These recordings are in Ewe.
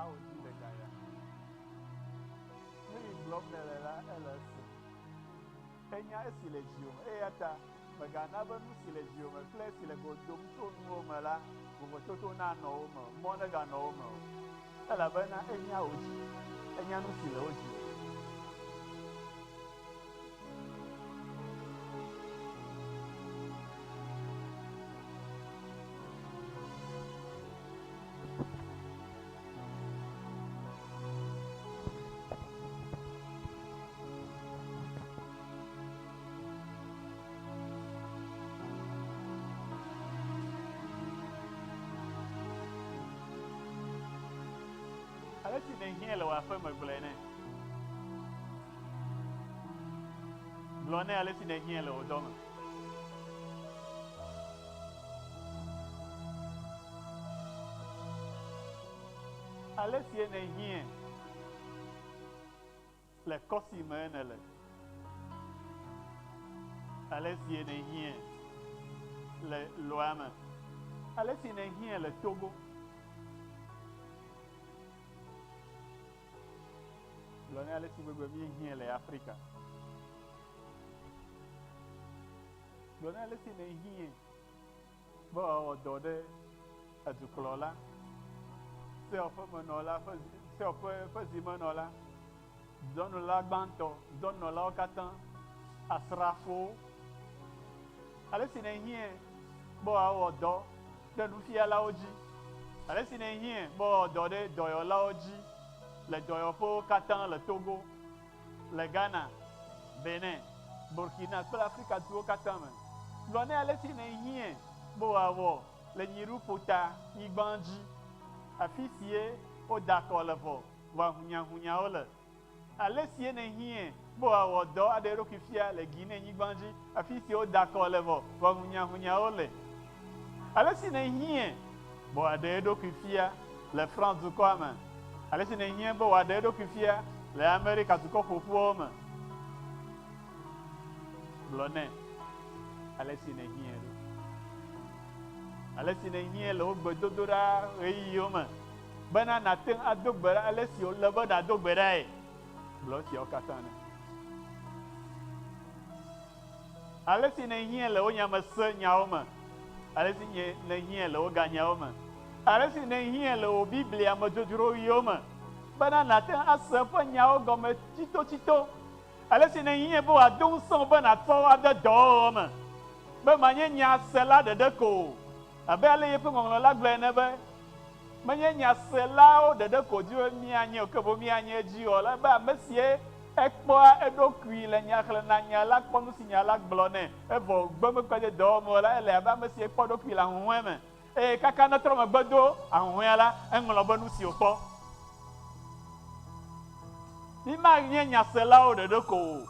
ao dzi le gaya. Nu yi gblɔm nèle la, ele esem. Enya esi le dziwò me, eya ta mègana be nu si le dziwò me kple esi le go dom tso nuwò me la, vovototo nanɔ wo me o, mɔ neganɔ wo me o. Elabena enya wò dzi, enya nu si le wò dzi me. Ale si nèhiãe le wò aƒe me gblɔe nɛ. Gblɔ nɛ ale si nèhiãe le wò dɔ me. Ale si nèhiãe le kɔ si me nèle. Ale si nèhiãe le loa me. Ale si nèhiãe le Togo. Gblɔ nɛ ale si gbegbe míehiãe le Afrika. Gblɔ nɛ ale si nèhiãe be wòawɔ dɔ ɖe edukplɔla, seɔƒemenɔla ƒe seɔƒe ƒe zimenɔla, dɔnɔla gbãtɔ, dɔnɔlawo katã, asrafowo. Ale si nèhiãe be wòawɔ dɔ ɖe nufialawo dzi, ale si nèhiãe be wòawɔ dɔ ɖe dɔyɔlawo dzi le dɔyɔƒewo katã le Togo, le Ghana, Benin, Burkina kple Afrika duwo katã me. Gblɔ nɛ ale si nèhiãe be wòawɔ le Nyiɖuƒuta nyigba dzi, afi sie woda akɔ le vɔ vɔa hunyahunyawo le. Ale sie nèhiãe be wòawɔ dɔ aɖe eɖokui fia le Guinea nyigba dzi, afi si woda akɔ le vɔ vɔa hunyahunyawo le. Ale si nèhiãe be wòaɖe eɖokui fia le France dukɔa me, ale si nèhiãe be wòaɖe eɖokui fia le Amerika Dukɔ Ƒoƒuawo me. Gblɔ nɛ ale si nèhiãe ɖo. Ale si nèhiãe le wò gbedodoɖa ɣeyiɣiwo me bena nàte ŋu ado gbe ɖa ale si wòle be nàdo gbe ɖae. Gblɔ esiawo katã nɛ. Ale si nèhiãe le wò nyamese nyawo me, ale si nèhiãe le wò ganyawo me, ale si nèhiãe le wò Biblia me dzodzroɣiwo me bena nàte ŋu ase eƒe nyawo gɔme tsitotsito, ale si nèhiãe be wòado ŋusẽ wò be nàtsɔ wo ade dɔwɔwɔ me, be manye nyasela ɖeɖe ko o, abe ale yeƒe Ŋɔŋlɔ la gblɔe ene be, Menye nyaselawo ɖeɖe ko dzi be míanye o, ke boŋ míanye edziwɔla, be ame sie ekpɔa eɖokui le nya xlẽna nya la kpɔ nu si nya la gblɔ nɛ, evɔ wògbe mekpɔe de dɔwɔme o la, ele abe ame si ekpɔ eɖokui le ahuhɔ̃e me, eye kaka netrɔ megbe do ahuhɔ̃ea la, eŋlɔ be nu si wòkpɔ. Mímanye nyaselawo ɖeɖe ko o,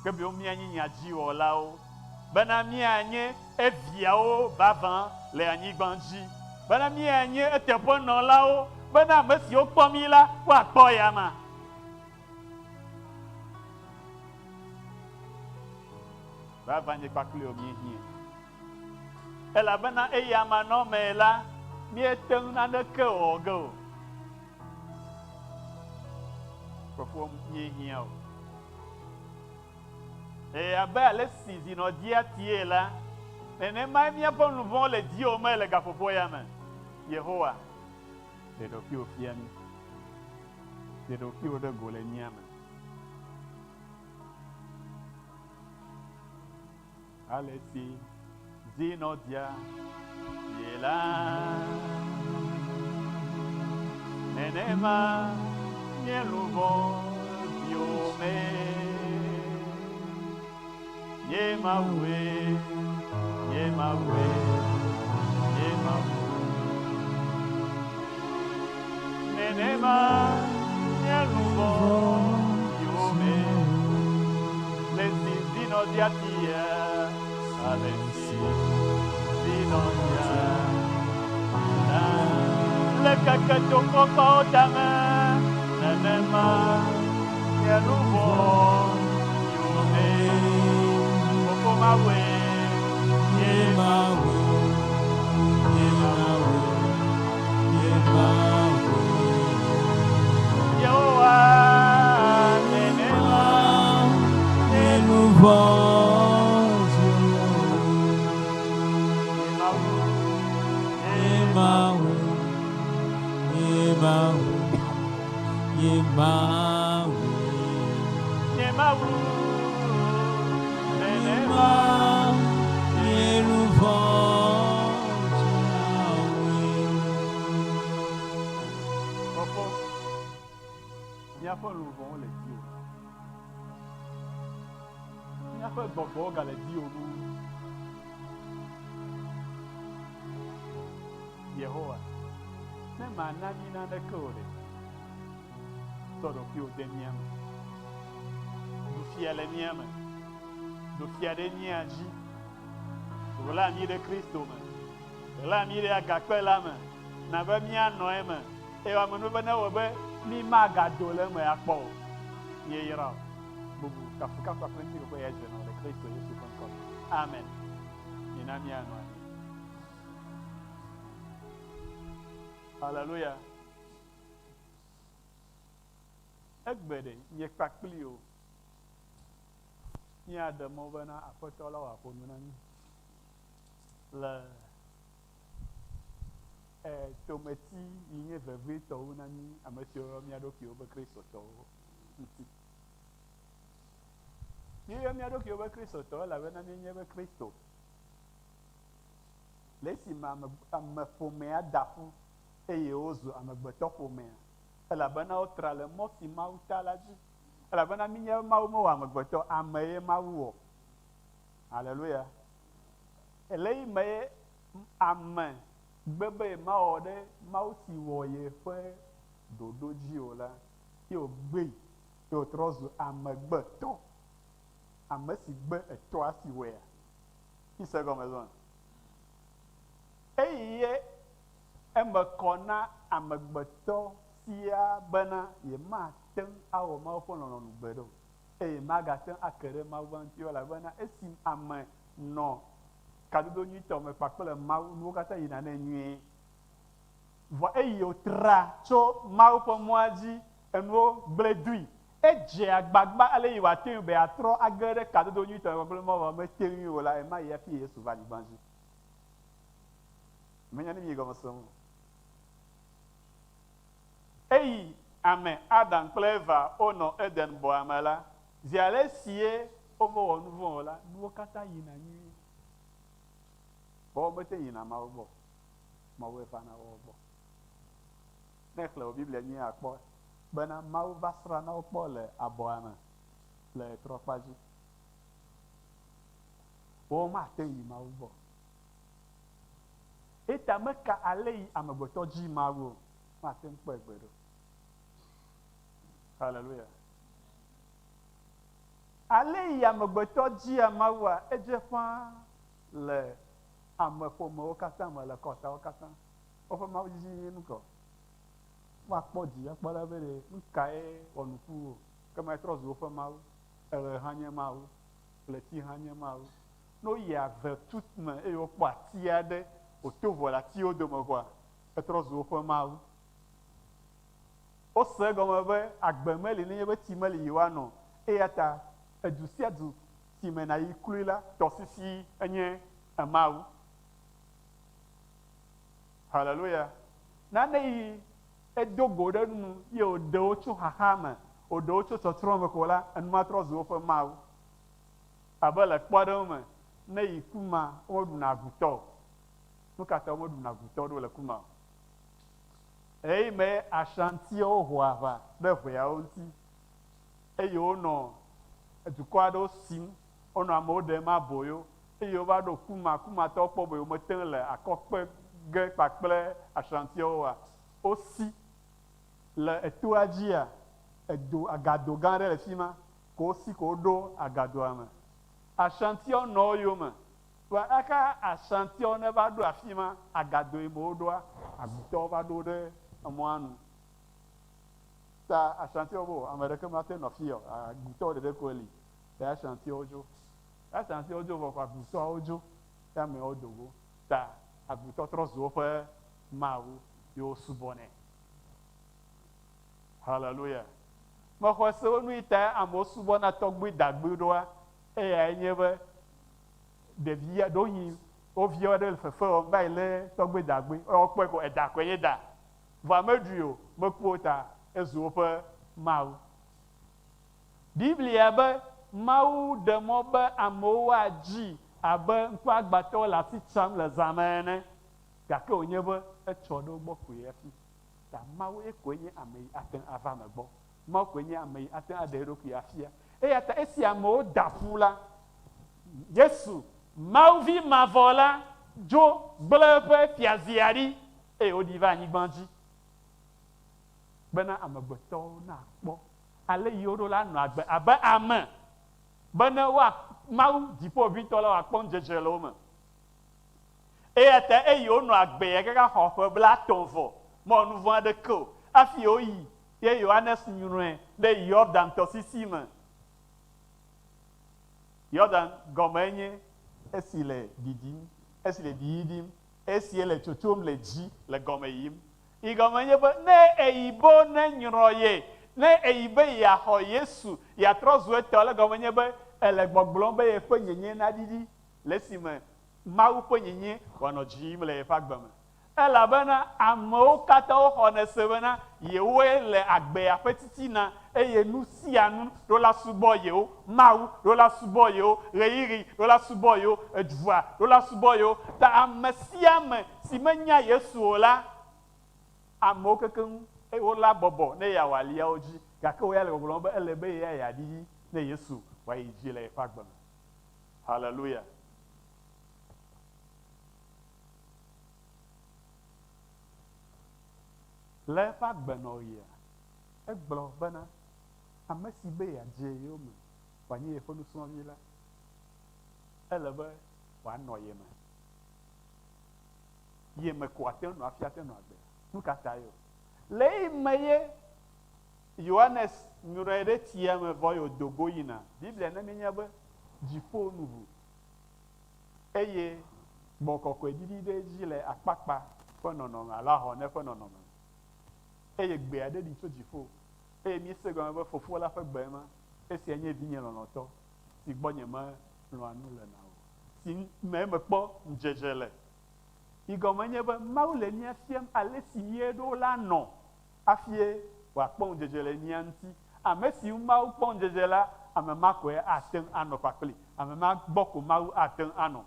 ke boŋ míanye nyadziwɔlawo, bena míanye eviawo vavã le anyigba dzi, bena míanye eteƒenɔlawo, bena ame siwo kpɔ mí la woakpɔ eyama. Vavã nye kpakple wò míehiãe. Elabena eya manɔmee la, míete ŋu naneke wɔ ge o. Fofo, míehiã wò. Eye abe ale si zinɔ dia tie la, nenemae míaƒe luʋɔ le diwòme le gaƒoƒo ya me. Yehowa, ɖe ɖokuiwò fia mí. Ɖe ɖokuiwò ɖe go le mía me. Ale si zinɔ dia ye la, nenema nye luʋɔ viwò me. Nye Mawue, nye Mawue, nye Mawue. Nenema nye luʋɔ viwò me. Le si zinɔ dia tia, ale si zinɔ dia la. Le keke to kɔkɔwo tame, nenema nye luʋɔ viwò me. Fofo Mawue, nye Mawu, nye Mawu, nye Mawu. Mawu, nye Mawu. Nye Mawu, Nye nenema nye luʋɔ dziawoe. Fofo, míaƒe luʋɔwo le diwò. Míaƒe gbɔgbɔwo gale diwò wu. Yehowa, ne màna mí naneke o ɖe, tsɔ ɖokuiwò de mía me. Ɖu fia le mía me. Ɖu fia ɖe mía dzi. Ɣla mí ɖe Kristo me. Ɣla mí ɖe agakpe la me. Na be míanɔ eme. Eye amenuveve newɔ be mí magado le eme akpɔ o. Míeyra wò. Bubu, kafukafu kpakple ŋutikɔkɔe ya dze na wò le Kristo Yesu ƒe ŋkɔ me. Amen. Mina míanɔ anyi. Haleluya. Egbe ɖe nye kpakpli o. Míaɖe mɔ bena Aƒetɔ la wòaƒo nu na mí le e, tometi yi nye vevitɔ wu na mí ame siwo yɔ mía ɖokuiwo be Kristotɔwo ŋuti. Míeyɔ mía ɖokuiwo be Kristotɔwo elabena míenye be Kristo Le esime ame, ameƒomea da ƒu eye wozu amegbetɔƒomea, elabena wotra le mɔ si Mawu ta la dzi. Elabena míenya be Mawu mewɔ amegbetɔ, ame ye Mawu wɔ. Aleluya. Le eyi me ye ame gbe be yemawɔ ɖe Mawu si wɔ ye ƒe ɖoɖo dzi o la, ye wògbee, ye wòtrɔ zu amegbetɔ, ame si gbe etɔa si wɔea. Mise gɔme zɔa? Eyi ye eme kɔ na amegbetɔ sia bena yemate ŋu awɔ Mawu ƒe lɔlɔ̃nu gbeɖe o, eye magate ŋu ake ɖe Mawu ƒe ŋuti o, elabena esi ame nɔ kadodo nyuitɔ me kpakple Mawu, nuwo katã yina nɛ nyuie. Vɔ eyi wòtra tso Mawu ƒe mɔa dzi, enuwo gblẽ doui. Edze agbagba ale yi wòate ŋui be yeatrɔ age ɖe kadodo nyuitɔ me kpakple Mawu, vɔ mete ŋui o la, ɣemaɣi hafi Yesu va anyigba dzi. Menya ne miyi gɔme sem o. Eyi ame Adam kple Eva wonɔ Eden bɔa me la, zi ale sie womewɔ nu vɔ̃ o la, nuwo katã yina nyuie. Vɔ womete yina Mawu gbɔ o. Mawue vana wo gbɔ. Ne èxlẽ wò Biblia nyuie akpɔ bena Mawu va srãna wo kpɔ le abɔa me le ɣetrɔkpa dzi. Womate ŋu yi Mawu gbɔ o. Eta meka ale yi amegbetɔ dzi Mawu o, mate ŋu kpɔe gbeɖe o. Haleluya. Ale yi amegbetɔ dzia Mawua, edze ƒãa le ameƒomewo katã me, le kɔtawo katã. Woƒe Mawu dzidzi nye nukɔ. Woakpɔ dzi akpɔ ɖa be ɖe nu kae wɔ nuku o. Ke metrɔ zu woƒe Mawu. Eɣe hã nye Mawu. Ɣleti hã nye Mawu. Ne woyi ave tu me eye wokpɔ ati aɖe wòto vo le atiwo dome vɔa, etrɔ zu woƒe Mawu. Wose egɔme be agbe meli nenye be tsi meli yewoano o. Eya ta edu sia du si me nàyi kloe la, tɔsisi enye Mawu. Haleluya! Nane yi edo go ɖe nu ye wòɖe wo tso xaxa me, wòɖe wo tso tsɔtsrɔ̃ me ko la, enuma trɔ zu woƒe Mawu. Abe le kpɔɖeŋu me, ne yi kuma, womeɖuna agutɔ o. Nu ka ta womeɖuna agutɔ ɖo le kuma o? Ɣeyiɣi mee Ashantiwo ho aʋa ɖe ʋeawo ŋuti eye wonɔ dukɔ aɖewo sim, wonɔ amewo ɖem aboyo eye wova ɖo kuma. Kumatɔwo kpɔ be yewomete ŋu le akɔ kpe ge kpakple Ashantiwo oa, wosi. Le etoa dzia, edo agado gã aɖe le fi ma ko wosi ko woɖo agadoa me. Ashantiawo nɔ wo yome. Vɔa aka Ashantiawo ne va ɖo afi ma, agado yi me woɖoa, agbetɔwo va ɖo ɖe emɔa nu. Ta Ashantiawo be o, ame ɖeke mate nɔ afi ya o, agbetɔwo ɖeɖe koe li. Ya Ashantiawo dzo. Ashantiawo dzo vɔ ko agbetɔawo dzo ye ameawo do go. Ta agbetɔ trɔ zu woƒe mawu ye wosubɔnɛ. Haleluya. Mexɔe se be nu yi tae amewo subɔna tɔgbui dagbui ɖoa, eyae nye be ɖevia ɖewohĩ wo viwo aɖe le fefe wɔm va yi lé tɔgbui dagbui, eye wokpɔe ko eda koe nye da. Vɔa meɖui o, mekpɔ o ta ezu woƒe mawu. Biblia be Mawu ɖe mɔ be amewo woadzii abe ŋkuagbãtɔwo le asi tsam le zã me ene, gake wònye be etsɔ ɖe wo gbɔ koe hafi. Ta Mawu ye koe nye ame yi ate ŋu ava ame gbɔ. Mawu koe nye ame yi ate ŋu aɖe eɖokui afia. Eya ta esi amewo da ƒu la, Yesu, Mawu Vi mavɔ la, dzo gblẽ eƒe fiazia ɖi eye wòɖi va anyigba dzi bena amegbetɔwo nakpɔ ale yi woɖo la nɔ agbe abe ame, bene woa Mawu Dziƒoʋĩtɔ la wòakpɔ ŋudzedze le wo me. Eya ta eyi wonɔ agbe ya kaka xɔ ƒe blaetɔ̃ vɔ, mewɔ nu vɔ̃ aɖeke o, hafi woyi ye Yohanes nyrɔe ɖe Yordan tɔsisi me. Yordan gɔmee nye esi le ɖiɖim, esi le ɖiɖim, esie le tsotsom le dzi le gɔme yim. Yi gɔme nye be ne eyi be ne nyrɔ ye, ne eyi be yeaxɔ Yesu, yeatrɔ zu etɔ, le gɔme nye be ele gbɔgblɔm be yeƒe nyenye naɖiɖi le esime Mawu ƒe nyenye wòanɔ dzi yim le yeƒe agbe me. Elabena amewo katã woxɔnɛ se bena yewoe le agbea ƒe titina eye nu sia nu ɖo la subɔ yewo, Mawu ɖo la subɔ yewo, ɣeyiɣi ɖo la subɔ yewo, edua ɖo la subɔ yewo. Ta ame sia ame si menya Yesu o la, amewo kekeŋ wola bɔbɔ ne yeawɔ aliawo dzi. Gake wò ya le gbɔgblɔm be ele be ye ya yeaɖiɖi ne Yesu wòayi dzi le yeƒe agbe me. Haleluya! Le eƒe agbenɔɣia, egblɔ bena, Ame si be yeadze yeyome wòanye yeƒe nusrɔ̃vi la, ele be wòanɔ ye me. Ye me ko wòate ŋu nɔ hafi ate ŋu nɔ agbea. Nu ka tae o? Le eyi me ye Yohanes nyrɔe ɖe tsia me vɔ ye wòdo go yina. Biblia na míenya be dziƒo nu ʋu eye Gbɔgbɔ Kɔkɔe ɖiɖi ɖe edzi le akpakpa ƒe nɔnɔme alo ahɔne ƒe nɔnɔme me. Eye gbe aɖe ɖi tso dziƒo eye míese egɔme be Fofo la ƒe gbe ema, Esia nye Vinye lɔlɔ̃tɔ, si gbɔ nyemelɔ̃a nu lena o, si me mekpɔ ŋudzedze le. Yi gɔme nye be Mawu le mía fiam ale si míeɖo la nɔ hafie wòakpɔ ŋudzedze le mía ŋuti. Ame si ŋu Mawu kpɔ ŋudzedze la, ame ma koe ate ŋu anɔ kpakpli. Ame ma gbɔ ko Mawu ate ŋu anɔ.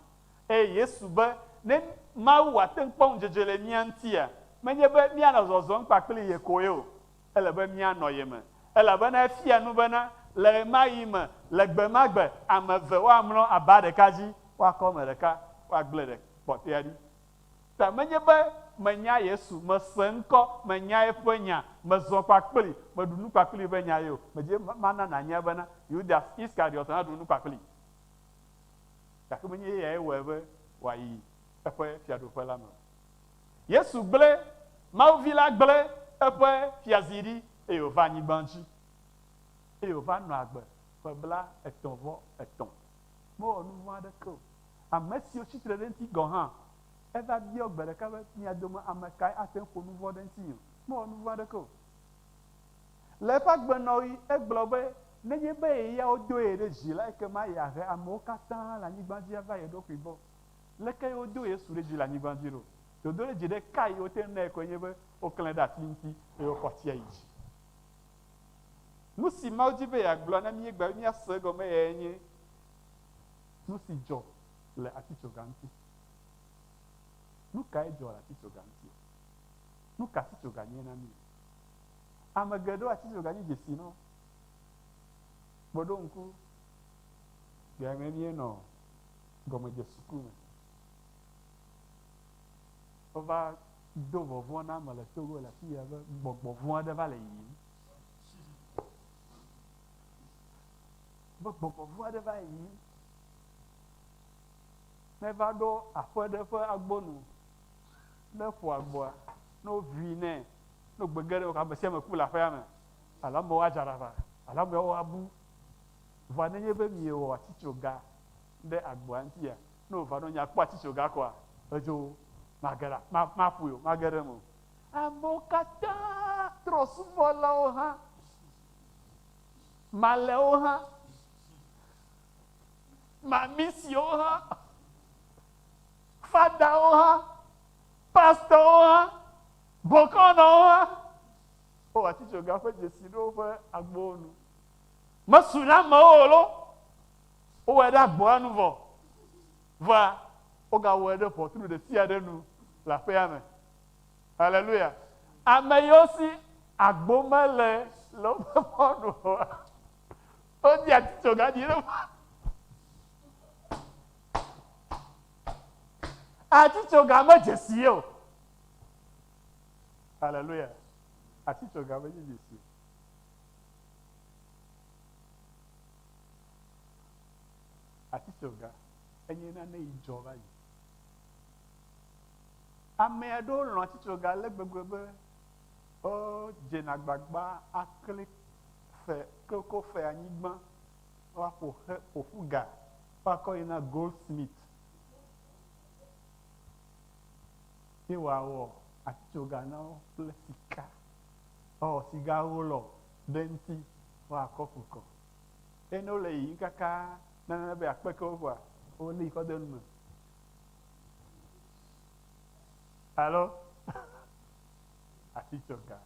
Eye Yesu be, ne Mawu wòate ŋu kpɔ ŋudzedze le mía ŋutia, menye be míanɔ zɔzɔm kpakpli ye koe o, ele be míanɔ ye me. Elabena efia nu bena, le ɣemaɣi me, le gbe ma gbe, ame eve woamlɔ aba ɖeka dzi, woakɔ ame ɖeka, woagblẽ ɖe kpɔtɔea ɖi. Ta menye be menya Yesu, mese ŋkɔ, menya eƒe nya, mezɔ kpakpli, meɖu nu kpakpli ƒe nya ye o. Medzi be mana nànya bena Yudas Iskariɔt hã ɖu nu kpakpli. Gake menye eyae wɔe be wòayi eƒe fiaɖuƒe la me o. Yesu gblẽ, Mawu Vi la gblẽ eƒe fiazi ɖi eye wòva anyigba dzi. Eye wòva nɔ agbe ƒe 33. Mewɔ nu vɔ̃ aɖeke o. Ame siwo tsi tre ɖe eŋuti gɔ̃ hã, eva biɔ gbe ɖeka be, Mia dome ame kae ate ŋu ƒo nu vɔ̃ ɖe ŋutinye o? Mewɔ nu vɔ̃ aɖeke o. Le eƒe agbenɔɣi, egblɔ be nenye be ye ya wodo ye ɖe dzi la, ekema yeahe amewo katã le anyigba dzi ava ye ɖokui gbɔ. Leke wodo Yesu ɖe dzi le anyigba dzi ɖo? Dodo ɖe dzi ɖekae wote ŋu nɛ koe nye be woklãe ɖe ati ŋuti eye wokɔ atia yi dzi. Nu si Mawu di be yeagblɔ na mí egbea be míase egɔme eyae nye nu si dzɔ le atitsoga ŋuti. Nu kae dzɔ le atitsoga ŋuti? Nu ka atitsoga nye na mí? Ame geɖewo atitsoga nye dzesi na wo. Meɖo ŋku gayime míenɔ gɔmedzesuku me. Wova do vɔvɔ̃ na ame le Togo le afi ya be gbɔgbɔ vɔ̃ aɖe va le yiyim. Be gbɔgbɔ vɔ̃ aɖe va yiyim. Ne va ɖo aƒe ɖe ƒe agbonu, ne ƒo agboa, ne woʋui nɛ, ne wògbe ge ɖe ame sia ame ku le aƒea me, alo amewo adza ɖaʋa, alo amewo abu. Vɔa nenye be miewɔ atitsoga ɖe agboa ŋutia, ne wòva ɖo nya kpɔ atitsoga koa, edzo mage ɖe, ma, maƒoe o, mage ɖe eme o. Amewo katã, trɔ̃subɔlawo hã, malɛwo hã, mamisiwo hã, fadawo hã, pastɔwo hã. Bokɔnɔwo hã wowɔ atitsoga ƒe dzesi ɖe woƒe agbowo nu. Mesu na amewo o lo. Wowɔe ɖe agboa nu vɔ. Vɔa wogawɔe ɖe ʋɔtru ɖe sia ɖe nu le aƒea me. Haleluya. Ame yiwo si agbo mele le woƒe mɔnu oa, wodi atitsoga ɖi ɖe Atitsoga medze si o. Haleluya. Atitsoga medze dzesi o. Atitsoga enye nane yi dzɔ va yi. Ame aɖewo lɔ̃ atitsoga ale gbegbe be wodzena agbagba akli fe koko fe anyigba woaƒo xe ƒo ƒu ga woakɔ yi na goldsmith ye wòawɔ atitsoga na wo kple sika. Woawɔ siga wolɔ ɖe eŋuti woakɔ ƒo kɔ. Eye ne wole yiyim kaka nane be yeakpe ke wo vɔa, wolée kɔ de nu me. Alo atitsoga.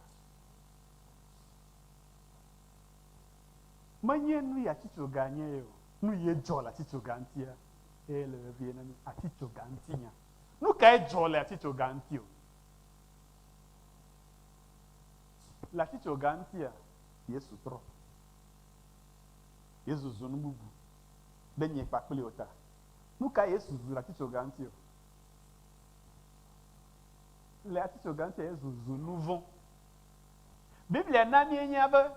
Menye nu yi atitsoga nye ye o. Nu ye dzɔ le atitsoga ŋutia eye le vevie na mí. Atitsoga ŋuti nya. Nu kae dzɔ le atitsoga ŋuti o? Le atitsoga ŋutia, Yesu trɔ. Yesu zu nu bubu ɖe nye kpakpli wò ta. Nu kae Yesu zu le atitsoga ŋuti o? Le atitsoga ŋutia, Yesu zu nu vɔ̃. Biblia na míenya be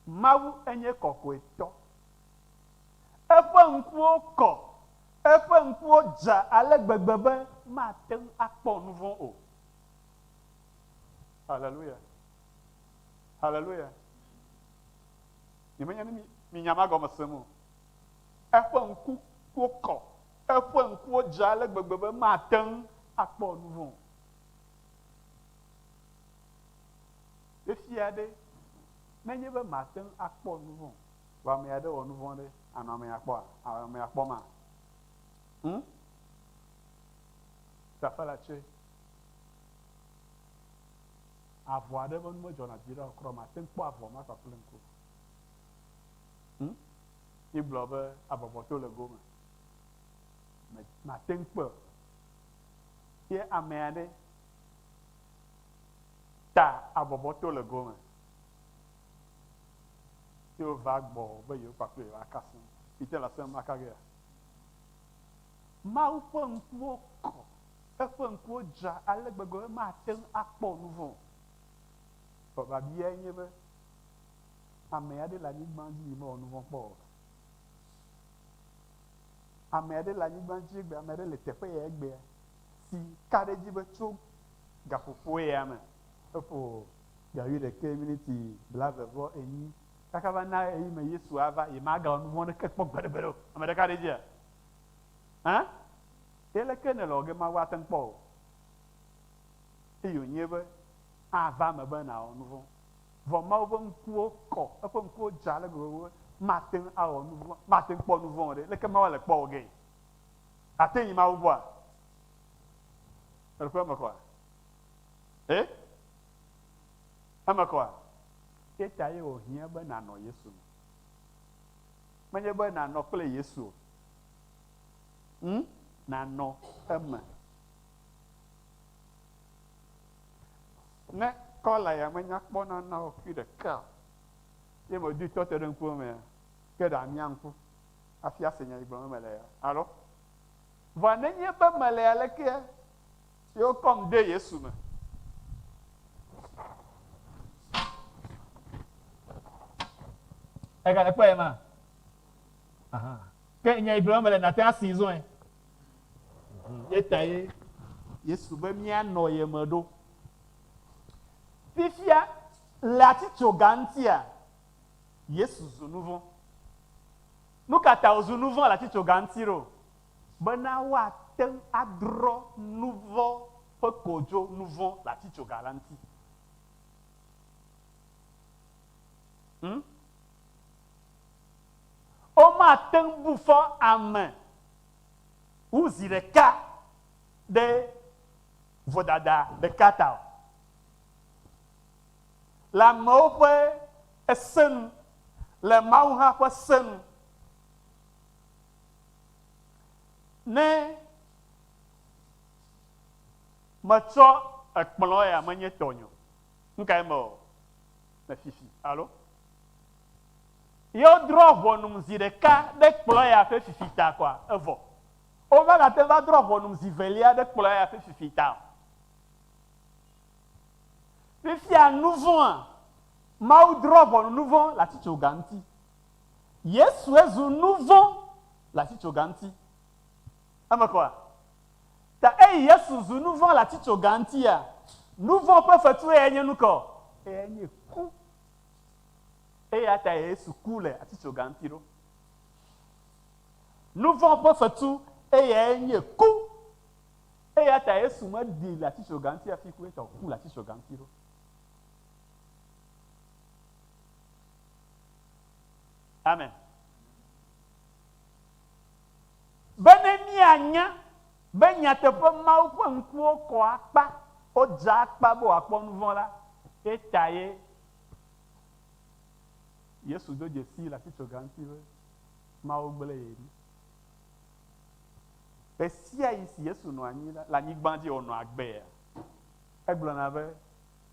Mawu enye kɔkɔetɔ. Eƒe ŋkuwo kɔ, eƒe ŋkuwo dza ale gbegbe be mate ŋu akpɔ nu vɔ̃ o. Haleluya. Haleluya. Nyemenya ne mi, mi nya ma gɔme sem o. Eƒe ŋkuwo kɔ, eƒe ŋkuwo dza ale gbegbe be mate ŋu akpɔ nu vɔ̃ o. Fifia ɖe, nenye be mate ŋu akpɔ nu vɔ̃ o, vɔ ame aɖe wɔ nu vɔ̃ ɖe, ànɔ amea kpɔa? Ànɔ amea kpɔma? Hm? Taflatse, avɔ aɖe ƒe nu medzɔna dzi ɖe o kura o, mate ŋu kpɔ avɔ ma kpakple ŋku o. Hm? Mígblɔ be abɔbɔ to le gome. Me, mate ŋu kpɔe o. Ye ame aɖe ta abɔbɔ to le gome. Ye wova gbɔ be yewo kpakple yewo aka asem. Mite le asem aka gea? Mawu ƒe ŋkuwo kɔ, eƒe ŋkuwo dza ale gbegbe be mate ŋu akpɔ nu vɔ̃ o. Vɔ biabiae nye be, ame aɖe le anyigba dzi yi mewɔ nu vɔ̃ kpɔ o? Ame aɖe le anyigba dzi egbea, ame aɖe le teƒe ya egbea si ka ɖe edzi be tso gaƒoƒo ya me, eƒo ga wuiɖekɛ miniti blaeve vɔ enyi kaka va na ɣeyiɣi me Yesu ava, yemagawɔ nu vɔ̃ ɖeke kpɔ gbeɖegbeɖe o. Ame ɖeka ɖe edzia? Hã? Ye leke nèle wɔ ge Mawu ate ŋu kpɔ o? Eye wònye be ava eme be nàwɔ nu vɔ̃. Vɔ Mawu ƒe ŋkuwo kɔ, eƒe ŋkuwo dza ale gbegbe be mate ŋu awɔ nu vɔ̃, mate ŋu kpɔ nu vɔ̃ o ɖe. Leke Mawu le kpɔ wò gee? Ate ŋu yi Mawu gbɔa? Eɖokui eme kɔa? E? Eme kɔa? Ye ta ye wòhiã be nànɔ Yesu me. Menye be nànɔ kple Yesu o. Hm? Nànɔ eme. Ne kɔla ya menya kpɔna na wò fi ɖeka o, ye medoe tɔ te ɖe ŋkuwò mea, ke ɖe amia ŋku hafi ase nya yi gblɔm mele ya. Alo? Vɔa nenye be mele alekea, ye wokɔm de Yesu me. Egale kpɔe ma? Aha. Ke nya yi gblɔm mele nàte asi zɔe. Ye ta ye Yesu be míanɔ ye me ɖo. Fifia le atitsoga ŋutia, Yesu zu nuvɔ̃. Nu ka ta wòzu nuvɔ̃ le atitsoga ŋuti ɖo? Bena woate ŋu adrɔ̃ nuvɔ̃ ƒe kodzo nuvɔ̃ le atitsoga la ŋuti. Hm? Womate ŋu bu fɔ ame wu zi ɖeka ɖe vodada ɖeka ta o. Le amewo ƒe ese nu, le Mawu hã ƒe se nu. Ne metsɔ ekplɔ ya menye tɔnye o, nu kae mewɔ? Mefifi, alo? Ye wodrɔ̃ ʋɔnum zi ɖeka ɖe kplɔ ya ƒe fifi ta koa, evɔ. Womagate ŋu va drɔ̃ ʋɔnum zi velia ɖe kplɔ ya ƒe fifi ta o. Fifia nuvɔ̃a, Mawu drɔ̃ ʋɔnu nuvɔ̃ le atitsoga ŋuti. Yesue zu nuvɔ̃ le atitsoga ŋuti. Eme kɔa? Ta eyi Yesu zu nuvɔ̃ le atitsoga ŋutia, nuvɔ̃ ƒe fetu eyae nye nukɔ? Eyae nye ku. Eya ta Yesu ku le atitsoga ŋuti ɖo. Nuvɔ̃ ƒe fetu eyae nye ku. Eya ta Yesu meɖi le atitsoga ŋuti hafi ku, eya ta wòku le atitsoga ŋuti ɖo. Amen. Bene míanya be nyateƒe Mawu ƒe ŋkuwo kɔ akpa, wodza akpa be wòakpɔ nuvɔ̃ la, eta ye Yesu do dzesi le atitsoga ŋuti be Mawu gblẽ ye ɖi. Ɣesiaɣi si Yesu nɔ anyi la, le anyigba dzi wònɔ agbea, egblɔna be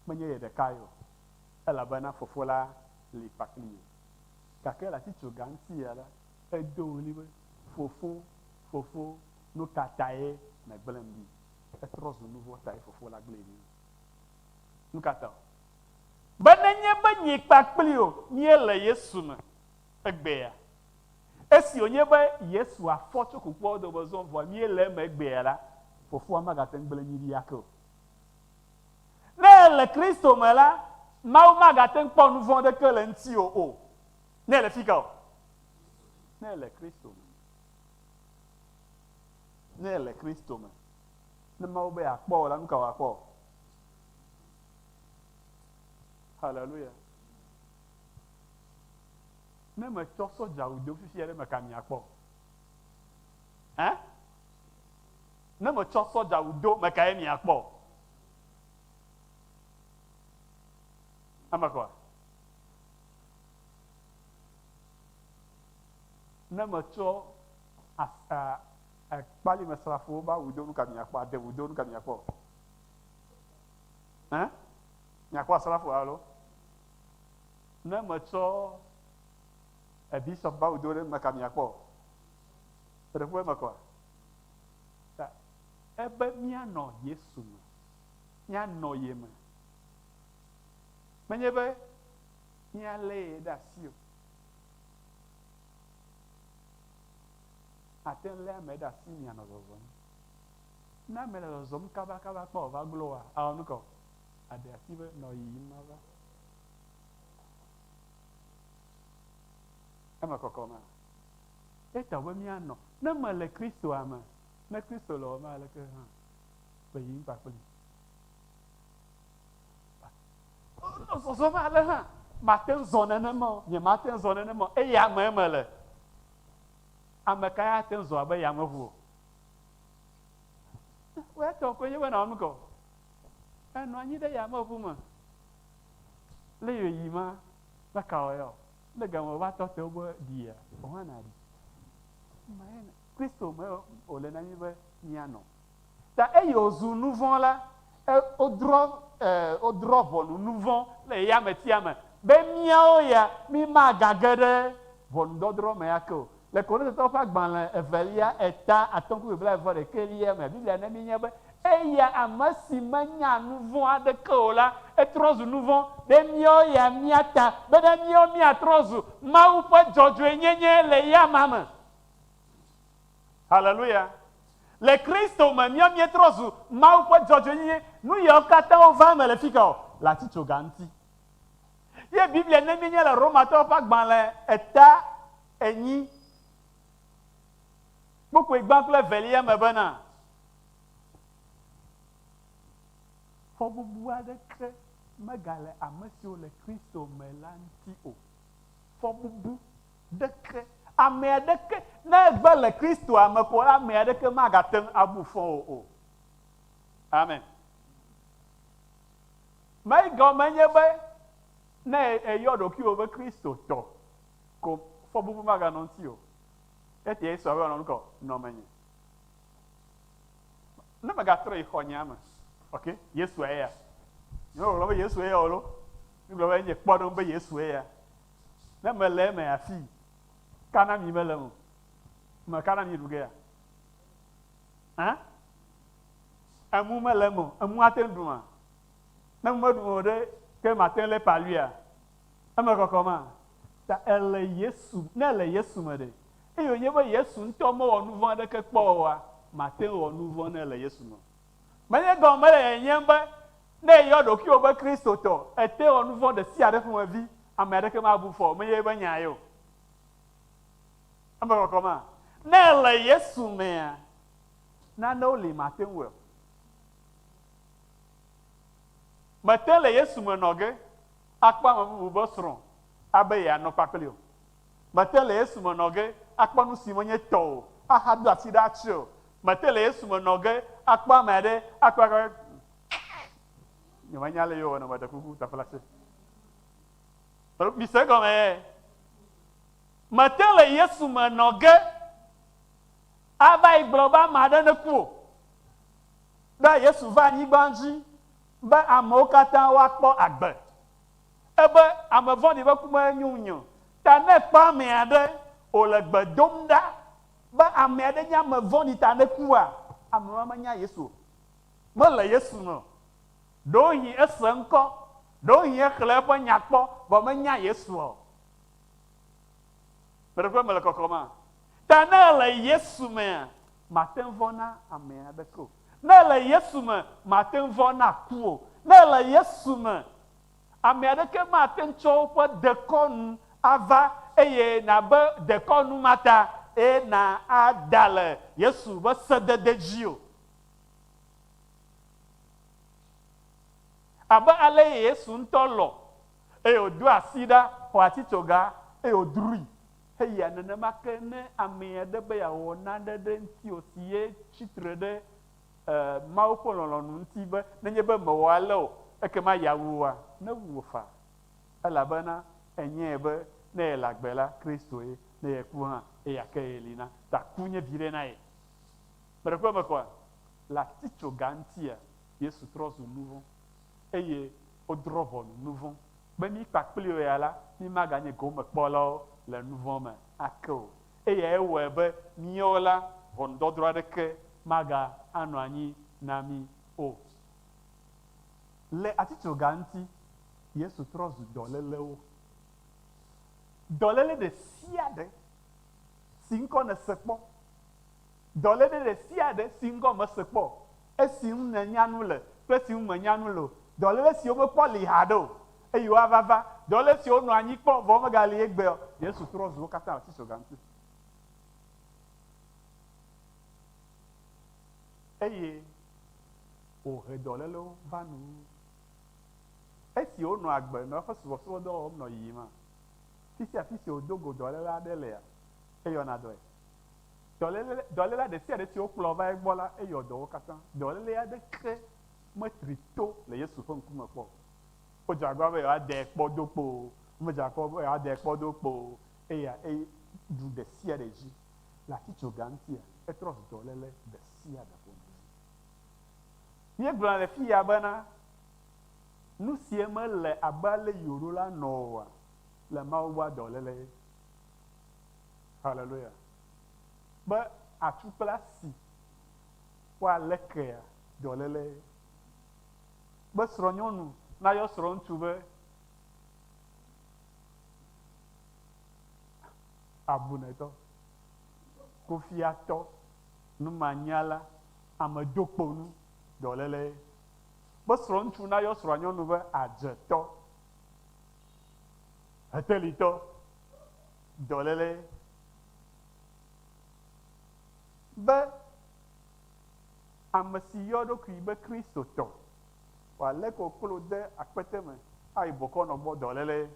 menye ye ɖekae o, elabena Fofo la li kpakpli ye. Gake le atitsoga ŋuti ya la, edo ɣli be, Fofo, Fofo, nu ka tae nègblẽm ɖi? Etrɔ zu nu vɔ̃ tae Fofo la gblẽe ɖi. Nu ka ta? Be nenye be nye kpakpli o míele Yesu me egbea, Esi wònye be Yesu afɔ tso kukuawo dome zɔ vɔa míele eme egbea la, Fofoa magate ŋu gblẽ mí ɖi ake o. Ne èle Kristo me la, Mawu magate ŋu kpɔ nu vɔ̃ aɖeke le ŋutiwò o. Ne èle fika o? Ne èle Kristo me. Ne èle Kristo me. Ne Mawu be yeakpɔ wò la, nu ka wòakpɔ? Haleluya. Ne metsɔ sɔdzawu do fifia ɖe meka miakpɔ? Ɛ? Ne metsɔ sɔdzawu do mekae miakpɔ? Ame kɔa? Ne metsɔ ekpalimesrafowo be awu do nu ka miakpɔ? Adewu do nu ka miakpɔ? Ɛ? Miakpɔ asrafo alo? Ne metsɔ ebishop be awu do ɖe meka miakpɔ? Eɖe ƒe eme kɔa? Ta ebe míanɔ Yesu me, míanɔ ye me. Menye be míalé ye ɖe asi o. Ate ŋu lé ame ɖe asi mianɔ zɔzɔm. Ne ame le zɔzɔm kabakaba kpɔ wòva glo oa, awɔ nu ka o? Aɖe asi be nɔ yiyim mava. Eme kɔkɔ ma. Eta be míanɔ. Ne mele Kristoa me, ne Kristo le wɔma aleke hã, be yiyim kpakpli. Nɔ zɔzɔm ale hã, mate ŋu zɔ nenema o, nyemate ŋu zɔ nenema o, eye ame mele. Ame kae ate ŋu zɔ abe yameʋu o? Wò etɔ koe nye be nàwɔ nu ka o. Enɔ anyi ɖe yameʋu me. Le ɣeyiɣi ma, meka wɔ ya o. Ne game wòva tɔ te wobe ɖia, wò hã nàɖi. Kristo me wòle na mí be míanɔ. Ta eyi wòzu nuvɔ̃ la, wodrɔ̃ wodrɔ̃ ʋɔnu nuvɔ̃ le eyametia me be míawo ya mímagage ɖe ʋɔnudɔdrɔ̃ me ake o. Le Korintotɔwo ƒe agbalẽ evelia eta atɔ̃ kpukpui blaeve ɖekɛlia me, Biblia na míenya be eya ame si menya nu vɔ̃ aɖeke o la, etrɔ zu nu vɔ̃ ɖe míawo ya mía ta, bena míawo míatrɔ zu Mawu ƒe dzɔdzɔenyenye le eyama me. Haleluya! Le Kristo me míawo míetrɔ zu Mawu ƒe dzɔdzɔenyenye. Nu yawo katã wova eme le fika o? Le atitsoga ŋuti. Ye Biblia na míenya le Romatɔwo ƒe agbalẽ eta enyi, kpukpui gbã kple evelia me bena, Fɔbubu aɖeke megale ame siwo le Kristo me la ŋuti o. Fɔbubu ɖeke, ame aɖeke, ne egbe le Kristoa me ko la, ame aɖeke magate ŋu abu fɔ wò o. Amen. Megɔme nye be. Ne èyɔ ɖokuiwò be Kristotɔ ko fɔbubu maganɔ ŋuti o. Ete Yesu abe wòanɔ nukɔ nɔ menye. Ne megatrɔ yi xɔnyea me, ok, Yesu eya. Nyemegblɔ be Yesu eya o lo. Migblɔ be enye kpɔɖeŋu be Yesu eya. Ne mele eme afii, kana mi mele eme o. Me kana mi ɖu gea? Hã? Emu mele eme o. Emu ate ŋu ɖuma? Ne emu meɖu o ɖe, ke mate ŋu lé paluia? Eme kɔkɔ ma? Ta ele Yesu, ne ele Yesu me ɖe, eye wònye be Yesu ŋutɔ mewɔ nu vɔ̃ aɖeke kpɔ oa, mate ŋu wɔ nu vɔ̃ ne ele Yesu me o. Menye gɔme mele nyenyem be ne èyɔ ɖokuiwò be Kristotɔ, ète wɔ nu vɔ̃ ɖe sia ɖe ƒomevi, ame aɖeke mabu fɔ o, menye eƒe nya ye o. Eme kɔkɔ ma? Ne èle Yesu mea, nanewo li mate ŋu wɔe o. Mete le Yesu me nɔ ge akpɔ ame bubu be srɔ̃ abe yeanɔ kpakpli o. Mete le Yesu me nɔ ge akpɔ nu si menye tɔ o ahado asi ɖe atsi o. Mete le Yesu me nɔ ge akpɔ ame aɖe akpɔ akpɔ nyemenya ale yewɔ nɔ meɖe kuku taflatse. Mise egɔme ye. Mete le Yesu me nɔ ge ava yi gblɔ be ame aɖe neku o. Be Yesu va anyigba dzi be amewo katã woakpɔ agbe. Ebe ame vɔ̃ɖi ƒe ku menyo ŋunye o. Ta ne èkpɔ ame aɖe wòle gbe dom ɖa be ame aɖe nye ame vɔ̃ɖi ta nekua, ame ma menya Yesu o. Mele Yesu me o. Ɖewohĩ ese ŋkɔ, ɖewohĩ exlẽ eƒe nya kpɔ, vɔ menya Yesu o. Gbeɖekpe mele kɔkɔma? Ta ne èle Yesu mea, màte ŋu vɔ̃ na ame aɖeke o. Ne èle Yesu me, màte ŋu vɔ̃ na ku o. Ne èle Yesu me, ame aɖeke mate ŋu tsɔ woƒe dekɔnu ava eye nàbe dekɔnu ma ta eye na ada le Yesu ƒe sedede dzi o. Abe ale Yesu ŋutɔ lɔ̃ eye wòdo asi ɖa xɔ atitsoga eye wòdrui heyia nenema ke ne ame aɖe be yeawɔ nane ɖe ŋutiwò si ye tsi tre ɖe Mawu ƒe lɔlɔ̃nu ŋuti be nenye be mewɔ ale o, ekema yeawu wòa? Newu wò faa. Elabena enyae be ne yele agbe la, Kristo ye, ne yeku hã, eya ke yeli na. Ta ku nye viɖe na ye. Gbeɖekpe me kɔa? Le atitsoga ŋutia, Yesu trɔ zu nuvɔ̃ eye wodrɔ̃ ʋɔnu nuvɔ̃ be mí kpakpli wò ya la, mímaganye gomekpɔlawo le nuvɔ̃ me ake o. Eyae wɔe be míawo la, ʋɔnudɔdrɔ̃ aɖeke maga anɔ anyi na mí o. Le atitsoga ŋuti, Yesu trɔ zu dɔlélewo. Dɔléle ɖesiaɖe si ŋkɔ nèse kpɔ, dɔléle ɖesiaɖe si ŋkɔ mèse kpɔ o, esi ŋu nènya nu le kple esi ŋu mènya nu le o, dɔléle siwo mekpɔ li haɖe o, eye woava va, dɔléle siwo nɔ anyi kpɔ vɔ womegali egbea o, Yesu trɔ zu wo katã le atitsoga ŋuti. Eye wòhe dɔlélewo va nuwuwu. Esi wònɔ agbe nɔ eƒe subɔsubɔdɔ wɔm nɔ yiyima, fi sia fi si wòdo go dɔléle aɖe lea, eyɔna dɔe. Dɔléle, dɔléla ɖe sia ɖe si wokplɔ va egbɔ la, eyɔ dɔ wo katã. Dɔléle aɖeke metri to le Yesu ƒe ŋkume kpɔ o. Wodze agbagba be yewoadae kpɔ do kpo o, womedze agbagba be yewoadae kpɔ do kpo o. Eya eɖu ɖe sia ɖe dzi. Le atitsoga ŋutia, etrɔ zu dɔléle ɖe sia ɖe ƒomevi. Míegblɔna le fiya bena, nu sie mele abe ale yi wòɖo la nɔ oa, le Mawu gbɔa dɔléle ye. Haleluya. Be atsu kple asi woalé kea dɔléle ye. Be srɔ̃nyɔnu nayɔ srɔ̃ŋutsu be abunetɔ, kufiatɔ, numanyala, amedokponu, dɔléle ye. Be srɔ̃ŋutsu nayɔ srɔ̃anyɔnu be adzetɔ, hetelitɔ, dɔléle be ame si yɔ eɖokui be Kristotɔ wòalé koklo de akpete me ayi bokɔnɔ gbɔ dɔléle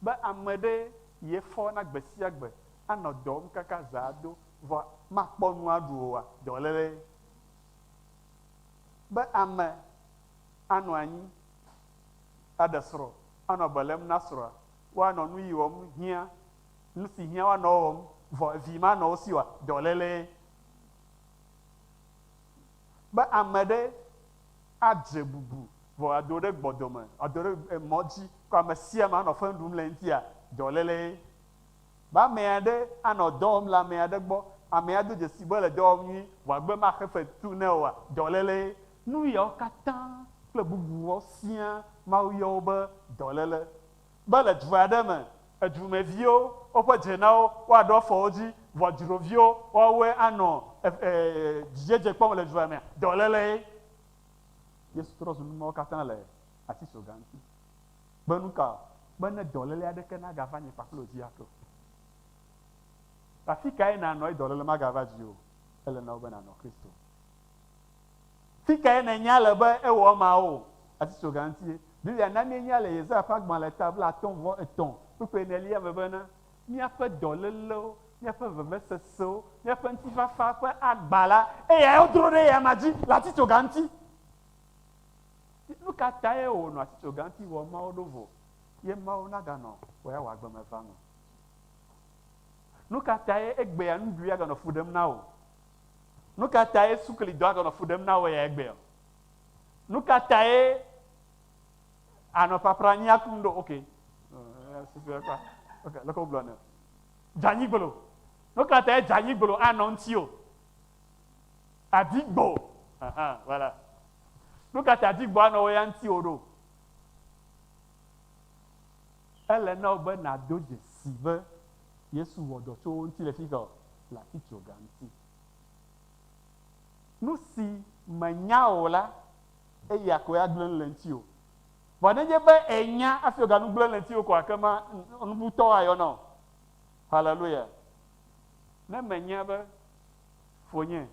be ame ɖe ye fɔna gbe sia gbe anɔ dɔm kaka zã ado vɔ makpɔ nu aɖu oa dɔléle be ame anɔ anyi. aɖe srɔ̃, anɔ be lém na srɔ̃a, woanɔ nu yi wɔm hiã, nu si hiã woanɔ wɔm, vɔ vi manɔ wo si oa, dɔlélee. Be ame ɖe adze bubu vɔ ado ɖe gbɔdome, ado ɖe mɔ dzi ko ame sia ame anɔ fe ɖum le eŋutia, dɔlélee. Be ame aɖe anɔ dɔ wɔm le ame aɖe gbɔ, amea do dzesi be ele dɔ wɔm nyuie, vɔ agbe maxe fetu nɛ oa, dɔlélee. Nu yawo katã kple bubuwo siaa Mawu yɔ wo be dɔléle. Be le du aɖe me, edumeviwo woƒe dze na wo woaɖo afɔ wo dzi, vɔ dzroviwo woawoe anɔ dzidzedze kpɔm le dua mea, dɔlélee. Yesu trɔ zu nu mawo katã le atitsoga ŋuti. Be nu ka? Be ne dɔléle aɖeke nagava nye kpakple wò dzi ake o. Afi kae nànɔ ye dɔléle magava dziwò o? Ele na wò be nànɔ Kristo. Fi kae nènya le be ewɔ ema o? Atitsoga ŋutie. Biblia na míenya le Yesaya ƒe agbalẽ ta 53 kpukpui enelia me bena, Míaƒe dɔlélewo, míaƒe vevesesewo, míaƒe ŋutifafa ƒe agba la, eyae wodro ɖe eyama dzi le atitsoga ŋuti. Nu ka tae wònɔ atitsoga ŋuti wɔ Mawu ɖo vo ye Mawu naganɔ wò ya wò agbe me vam o? Nu ka tae egbea nuɖuɖu aganɔ fu ɖem na wò? Nu ka tae suklidɔ aganɔ fu ɖem na wò ya egbea? Nu ka tae ànɔ papranyia kum ɖo? Ok, ok, leke wogblɔ ne? Dzanyigbolo. Nu ka tae dzanyigbolo anɔ ŋutiwò? Adigbo. Aha, voilà. Nu ka ta adigbo anɔ wò ya ŋutiwò ɖo? Ele na wò be nàdo dzesi be Yesu wɔ dɔ tso wo ŋuti le fika o, le atitsoga ŋuti. Nu si mènya o la, eya koe agblẽ nu le ŋutiwò. Vɔ nenye be ènya hafi wòganu gblẽ le ŋutiwò koa, ekema nubutɔ ayɔ na wò. Haleluya. Ne mènya be fonye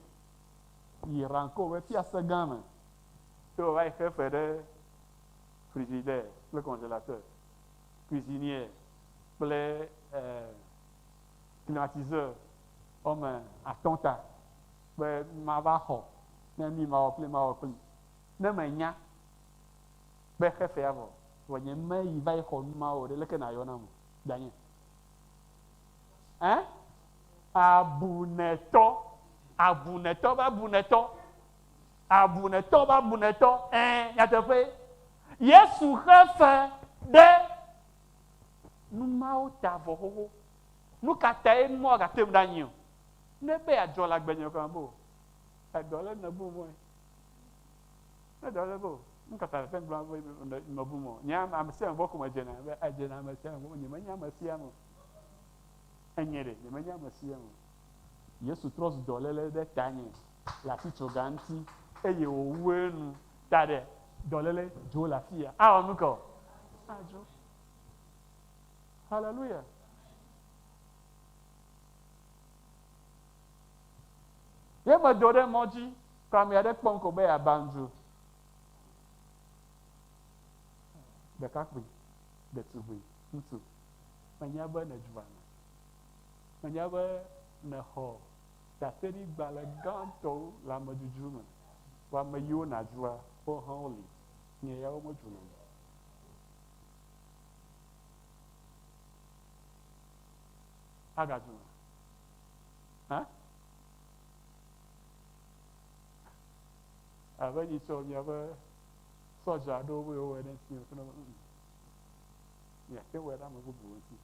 yi Ranko be fiase gã me ye wòva yi xe fe ɖe frigidaire kple congélateur, cuisinière kple climatiseur wɔme atɔ̃ ta be mava xɔ ne mi mawɔ kpli mawɔ kpli. Ne menya be xe fea vɔ, vɔ nye meyi va yi xɔ nu mawo o ɖe, leke nàyɔ nam o? Danye. Ɛ? Abunetɔ. Abunetɔ be abunetɔ. Abunetɔ be abunetɔ. Ɛ, nyateƒee. Yesu xe fe ɖe nu mawo ta vɔ xoxo. Nu ka tae nu mawo gate ŋu ɖe anyi o? Ne be yeadzɔ le agbenye kɔa be o. Edɔ le nèbu mɔe. Ne dɔ le be o. Nu ka ta le te gblɔm be mebu mɔ? Nye ame sia ame gbɔ ko medzena be edzena ame sia ame gbɔ. Nyemenye ame sia ame o. Enye ɖe, nyemenye ame sia ame o. Yesu trɔ zu dɔléle ɖe tanye le atitsoga ŋuti eye wòwu enu. Ta ɖe dɔléle dzo le afia. Awɔ nu ka o? Adzo. Hallelujah. Ye medo ɖe mɔ dzi ko ame aɖe kpɔm ko be yeaba ŋdzu. Ɖekakpui, ɖetugbui, ŋutsu, menya be nèdzu ame. Menya be nèxɔ ɖaseɖigbalẽ gãtɔwo le amedzudzu me. Vɔ ame yiwo nàdzua, woawo hã woli. Nye ya womedzunam o. Agadzuma? Hã? Abe nyitsɔ miaƒe sɔdza aɖewo be yewowɔe ɖe ŋutinye o, ne mm, miate wɔe ɖe ame bubuwo ŋuti.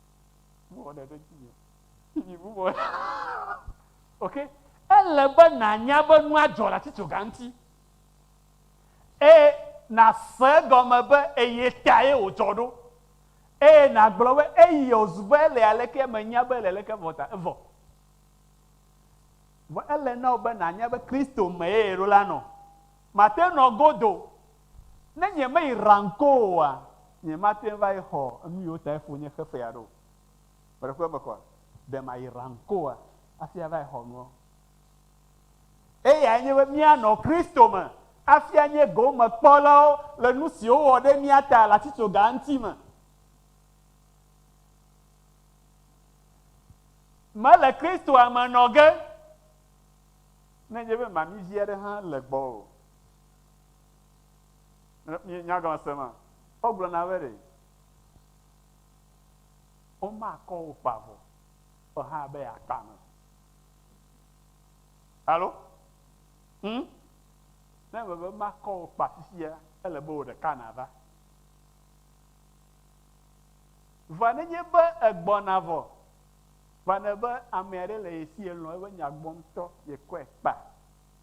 Mewɔ ɖe ɖe ŋutinye o. Mi bubu. Ok, ele be nànya be nua dzɔ le atitsoga ŋuti. Eye nàse egɔme be eye tae wòdzɔ ɖo. Eye nàgblɔ be eyi wòzu be ele aleke menya be ele aleke vɔ ta evɔ. Vɔ ele na wò be nànya be Kristo mee yeɖo la nɔ. Mate nɔ godo. Ne nyemeyi ranko oa, nyemate ŋu va yi xɔ enu yiwo tae fonye xe fea ɖo o. Meɖe eme kɔa? Ɖe mayi rankoa hafi ava yi xɔ nuawo? Eyae nye be míanɔ Kristo me hafi anye gomekpɔlawo le nu si wowɔ ɖe mía ta le atitsoga ŋuti me. Mele Kristoa me nɔ ge nenye be mami vi aɖe hã le gbɔwò. Nya gɔme sema? Wogblɔna be ɖe womakɔ wò kpa vɔ o hã be yeakpa ame. Alo? Hm? Ne mebe makɔ wò kpa fifia, ele be wò ɖeka nàva. Vɔa nenye be egbɔna vɔ, vɔa ne be ame aɖe le ye si elɔ̃ eƒe nya gbɔ ŋutɔ, yekɔe kpa,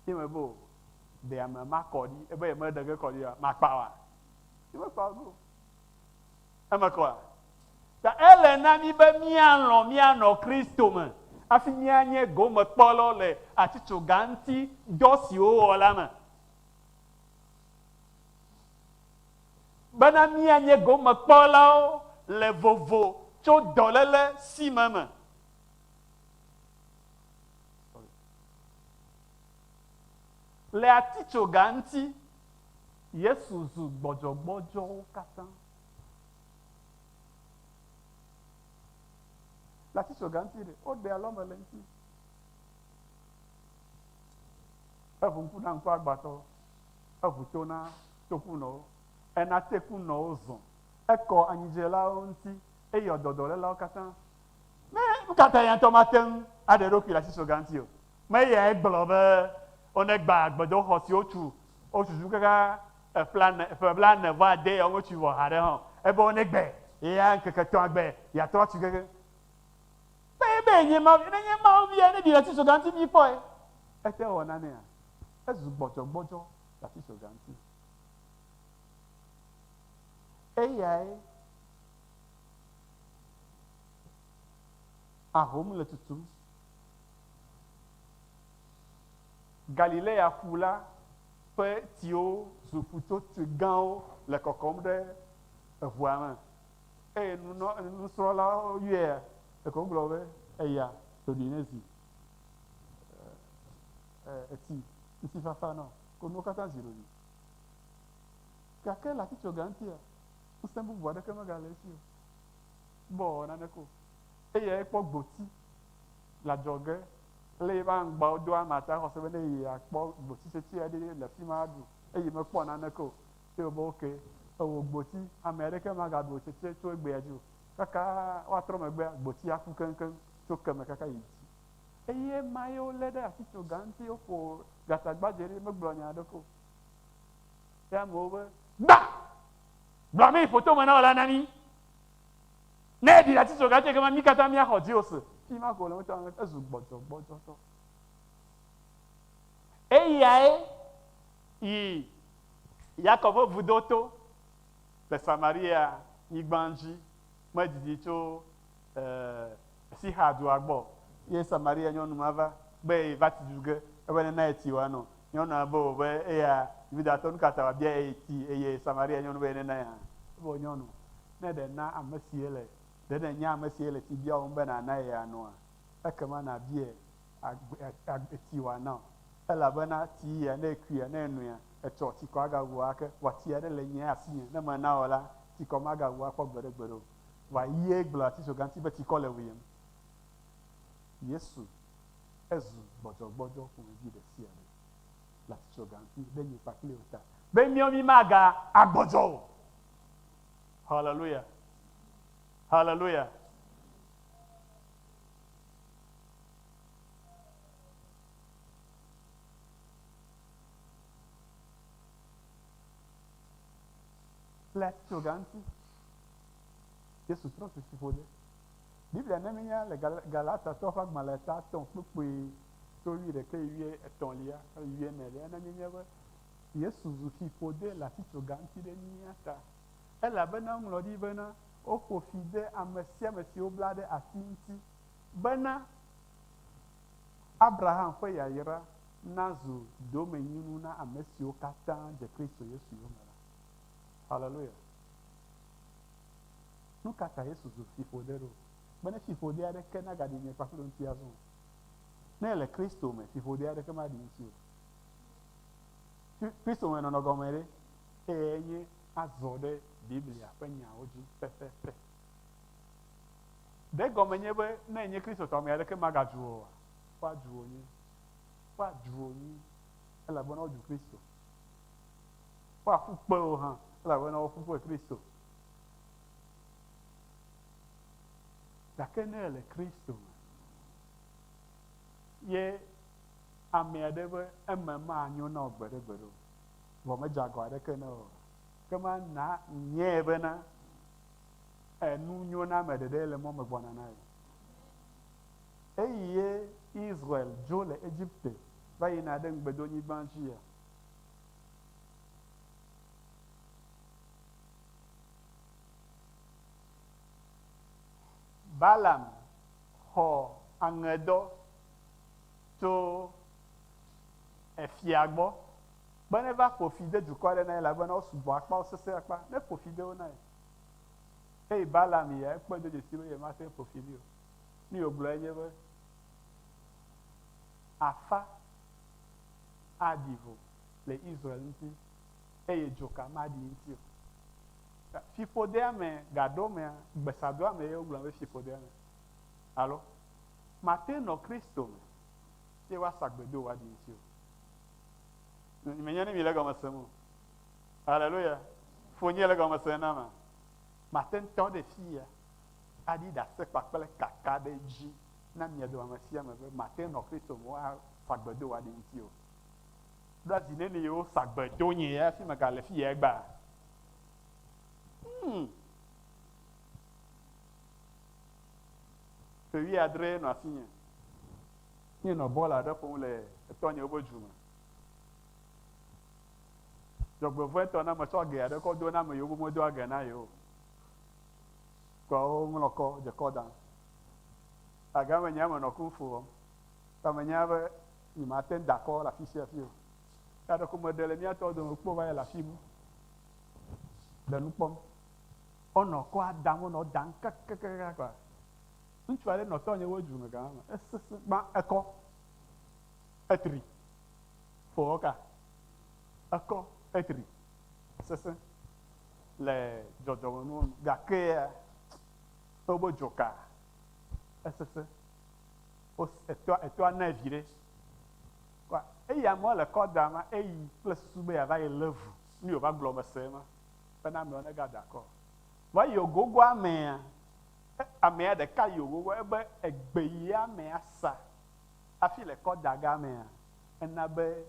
ye mebe o, ɖe ame makɔ ɖi, ebe yemeɖe ge kɔ ɖi oa, makpa oa? Yemekpa o. Eme kɔa? Ta ele na mí be míalɔ̃ míanɔ Kristo me hafi míanye gomekpɔlawo le atitsoga ŋuti dɔ si wowɔ la me. Bena míanye gomekpɔlawo le vovo tso dɔléle si me me. Le atitsoga ŋuti, Yesu zu gbɔdzɔgbɔdzɔwo katã. Le atitsoga ŋuti ɖe, woɖe alɔme le eŋuti. Eʋu ŋku na ŋkuagbãtɔwo, eʋu to na tokunɔwo, ena tekunɔwo zɔ, ekɔ anyidzelawo ŋuti, eyɔ dɔ dɔlélawo katã. Ne nu ka ta ya ŋutɔ mate ŋu aɖe eɖokui le atitsoga ŋuti o? Meyae gblɔ be wonegba gbedoxɔ si wotu wotutu kaka ƒe blaene vɔ ade ya wometui vɔ haɖe hã o. Ebe wonegbe ya ŋkeke etɔ̃a gbe yeatrɔ atui kekeŋ. Be ebe yenye Mawu vi. Ne nye Mawu via, ne ɖi le atitsoga ŋuti míkpɔe. Ete wɔ nanea? Ezu gbɔdzɔgbɔdzɔ le atitsoga ŋuti. Eyae ahom le tutum. Galilea ƒu la ƒe tsiwo zu ƒutsotsoe gãwo le kɔkɔm ɖe eʋua me. Eye nunɔ, nusrɔ̃lawo yɔea, ɖeko wogblɔ be, Eya, ɖoɖoe nezi etsi ŋutifafa na wò. Ko nuwo katã zi ɖoɖoe. Gake le atitsoga ŋutia, ŋusẽ bubu aɖeke megale esi o. Be wòawɔ naneke o. Eyae kpɔ gboti le adzɔge lé eƒe aŋgbawo do ama ta xɔse be ne yi akpɔ gboti tsetse aɖe le afi ma aɖu eye mekpɔ naneke o. Eye wòbe ok, ewò gboti, ame aɖeke magaɖu wò tsetse tso egbea dzi o. Kaka woatrɔ megbea, gboti aku keŋkeŋ tso keme kaka yi dzi. Eye ema ye wolé ɖe atitsoga ŋuti woƒo gatagbadze ɖi megblɔ nya aɖeke o. Ye amewo be, Gba! Gblɔ ame yi ƒo tome na wò la na mí. Ne eɖi ɖe atitsoga dzi ekema mí katã míaxɔ dziwò se. Fi ma ko wòle ŋutɔ ezu gbɔdzɔgbɔdzɔtɔ. Eyae yi Yakob ƒe vudo to le Samaria nyigba dzi, medidi tso Sixa dua gbɔ o. Ye Samaria nyɔnu ma va be ye va tsi du ge, ebe nena ye tsi wòano. Nyɔnua be o be eya Yudatɔ nu ka ta wòabia ye tsi eye Samaria nyɔnu be ye nena ye hã. Ebe o nyɔnu, ne ɖe na ame si le, ɖe nènya ame si le tsi biawòm be nàna ye anoa, ekema nàbiae agbe, tsi wòana wò. Elabena tsi ya ne ekuia, ne enoea, etsɔ tsikɔ agawu wò ake. Vɔa tsi aɖe le nye asinye, ne mena wò la, tsikɔ magawu wò akpɔ gbeɖegbeɖe o. Vɔa ye gblɔ atitsoga ŋuti be tsikɔ le wuyem. Yesu ezu gbɔdzɔgbɔdzɔ ƒomevi ɖe sia ɖe le atitsoga ŋuti ɖe nye kpakple wò ta be míawo mí maga agbɔdzɔ o. Hallelujah. Hallelujah. Le atitsoga ŋuti. Yesu trɔ zu fiƒode. Biblia na míenya le Galatatɔwo ƒe agbalẽ ta etɔ̃ kpukpui tso wuiɖekɛ yi wuietɔ̃lia yi wuienelia ena míenya be Yesu zu fiƒode le atitsoga ŋuti ɖe mía ta. Elabena woŋlɔ ɖi bena, Woƒo fi de ame sia ame si wobla ɖe ati ŋuti, bena Abraham ƒe yayra nazu domenyinu na ame siwo katã dze Kristo Yesu yome la. Haleluya! Nu ka ta Yesu zu fiƒode ɖo? Bene fiƒode aɖeke nagaɖi nye kpakple ŋuti azɔ o. Ne èle Kristo me, fiƒode aɖeke maɖi ŋuti o. Kristo me nɔnɔ gɔme ɖe? Eyae nye azɔ ɖe Biblia ƒe nyawo dzi pɛpɛpɛ. Ɖe egɔme nye be ne ènye Kristotɔ, ame aɖeke magadzu wò oa? Woadzu wò nyuie. Woadzu wò nyuie elabena wodzu Kristo. Woaƒu kpe wò hã Elabena woƒu kple Kristo. Gake ne ele Kristo me, ye ame aɖe be eme manyo na wò gbeɖegbeɖe o, vɔ medze agɔ aɖeke na wò o, ke ma na nyae bena enu nyo na ame ɖeɖe le mɔ me gbɔna na ye. Eyi ye Israel dzo le Egipte va yina ɖe ŋugbedonyigba dzia, Balaam xɔ aŋedɔ tso efia gbɔ be neva ƒo fi de dukɔ aɖe na ye elabena wosugbɔ akpa, wosesẽ akpa. Ne ƒo fi de wo na ye. Eyi Balaam yia, ekpɔe do dzesi be yemate ŋu ƒo fi mi o. Nu yi wògblɔ enye be, Afa aɖi vo le Israel ŋuti eye dzoka maɖi ŋuti o. Fiƒodeame gaɖomea, gbesadoame ye wogblɔ be fiƒodeame. Alo, mate nɔ Kristo me ye woasa gbe do wòaɖi ŋuti o. Menye ne mi le gɔme sem o. Haleluya. Fonye le gɔme sem na ma. Mate ŋutɔ ɖe fiya aɖi ɖase kpakple kaka ɖe dzi na mia dome ame sia ame be mate nɔ Kristo me woasa gbe do wòaɖi ŋuti o. Ɖo azi neni ye wosa gbe do nye ya hafi megale fiya egbea. Ƒe wuiadre nɔ asinye. Míenɔ bɔl aɖe ƒom le etɔnyewo ƒe du me. Dzɔgbevɔ̃etɔ na metsɔ ge aɖe kɔ do na ame yiwo medoa ge na yewo o. Kɔ woŋlɔ kɔ dze kɔ dam. Agame nye ame nɔ kung fu wɔm. Ta menya be nyemate ŋu da kɔ le afi sia afi o. Ya ɖeko meɖe le mía tɔwo dome kpɔ va yi le afi bu le nu kpɔm. Wonɔ kɔa dam, wonɔ dam kakakaka kɔa. Ŋutsu aɖe nɔ tɔnyewo du me gama me. Esesẽ gbã ekɔ etri ƒo woka ekɔ etri sesẽ le dzɔdzɔmenuwo nu gakea wobe dzoka esesẽ. Wos etɔa etɔa nɛ vi ɖe. Kɔa eyi amewo le kɔ dam ma eyi kple susu be yeava yi lé vu. Nu yi wòva gblɔ mese ema bena amewo negada akɔ o. Vɔ eyi wògogo amea, amea ɖeka yi wògogo ebe egbe yi amea sa hafi le kɔ da ge amea, ena be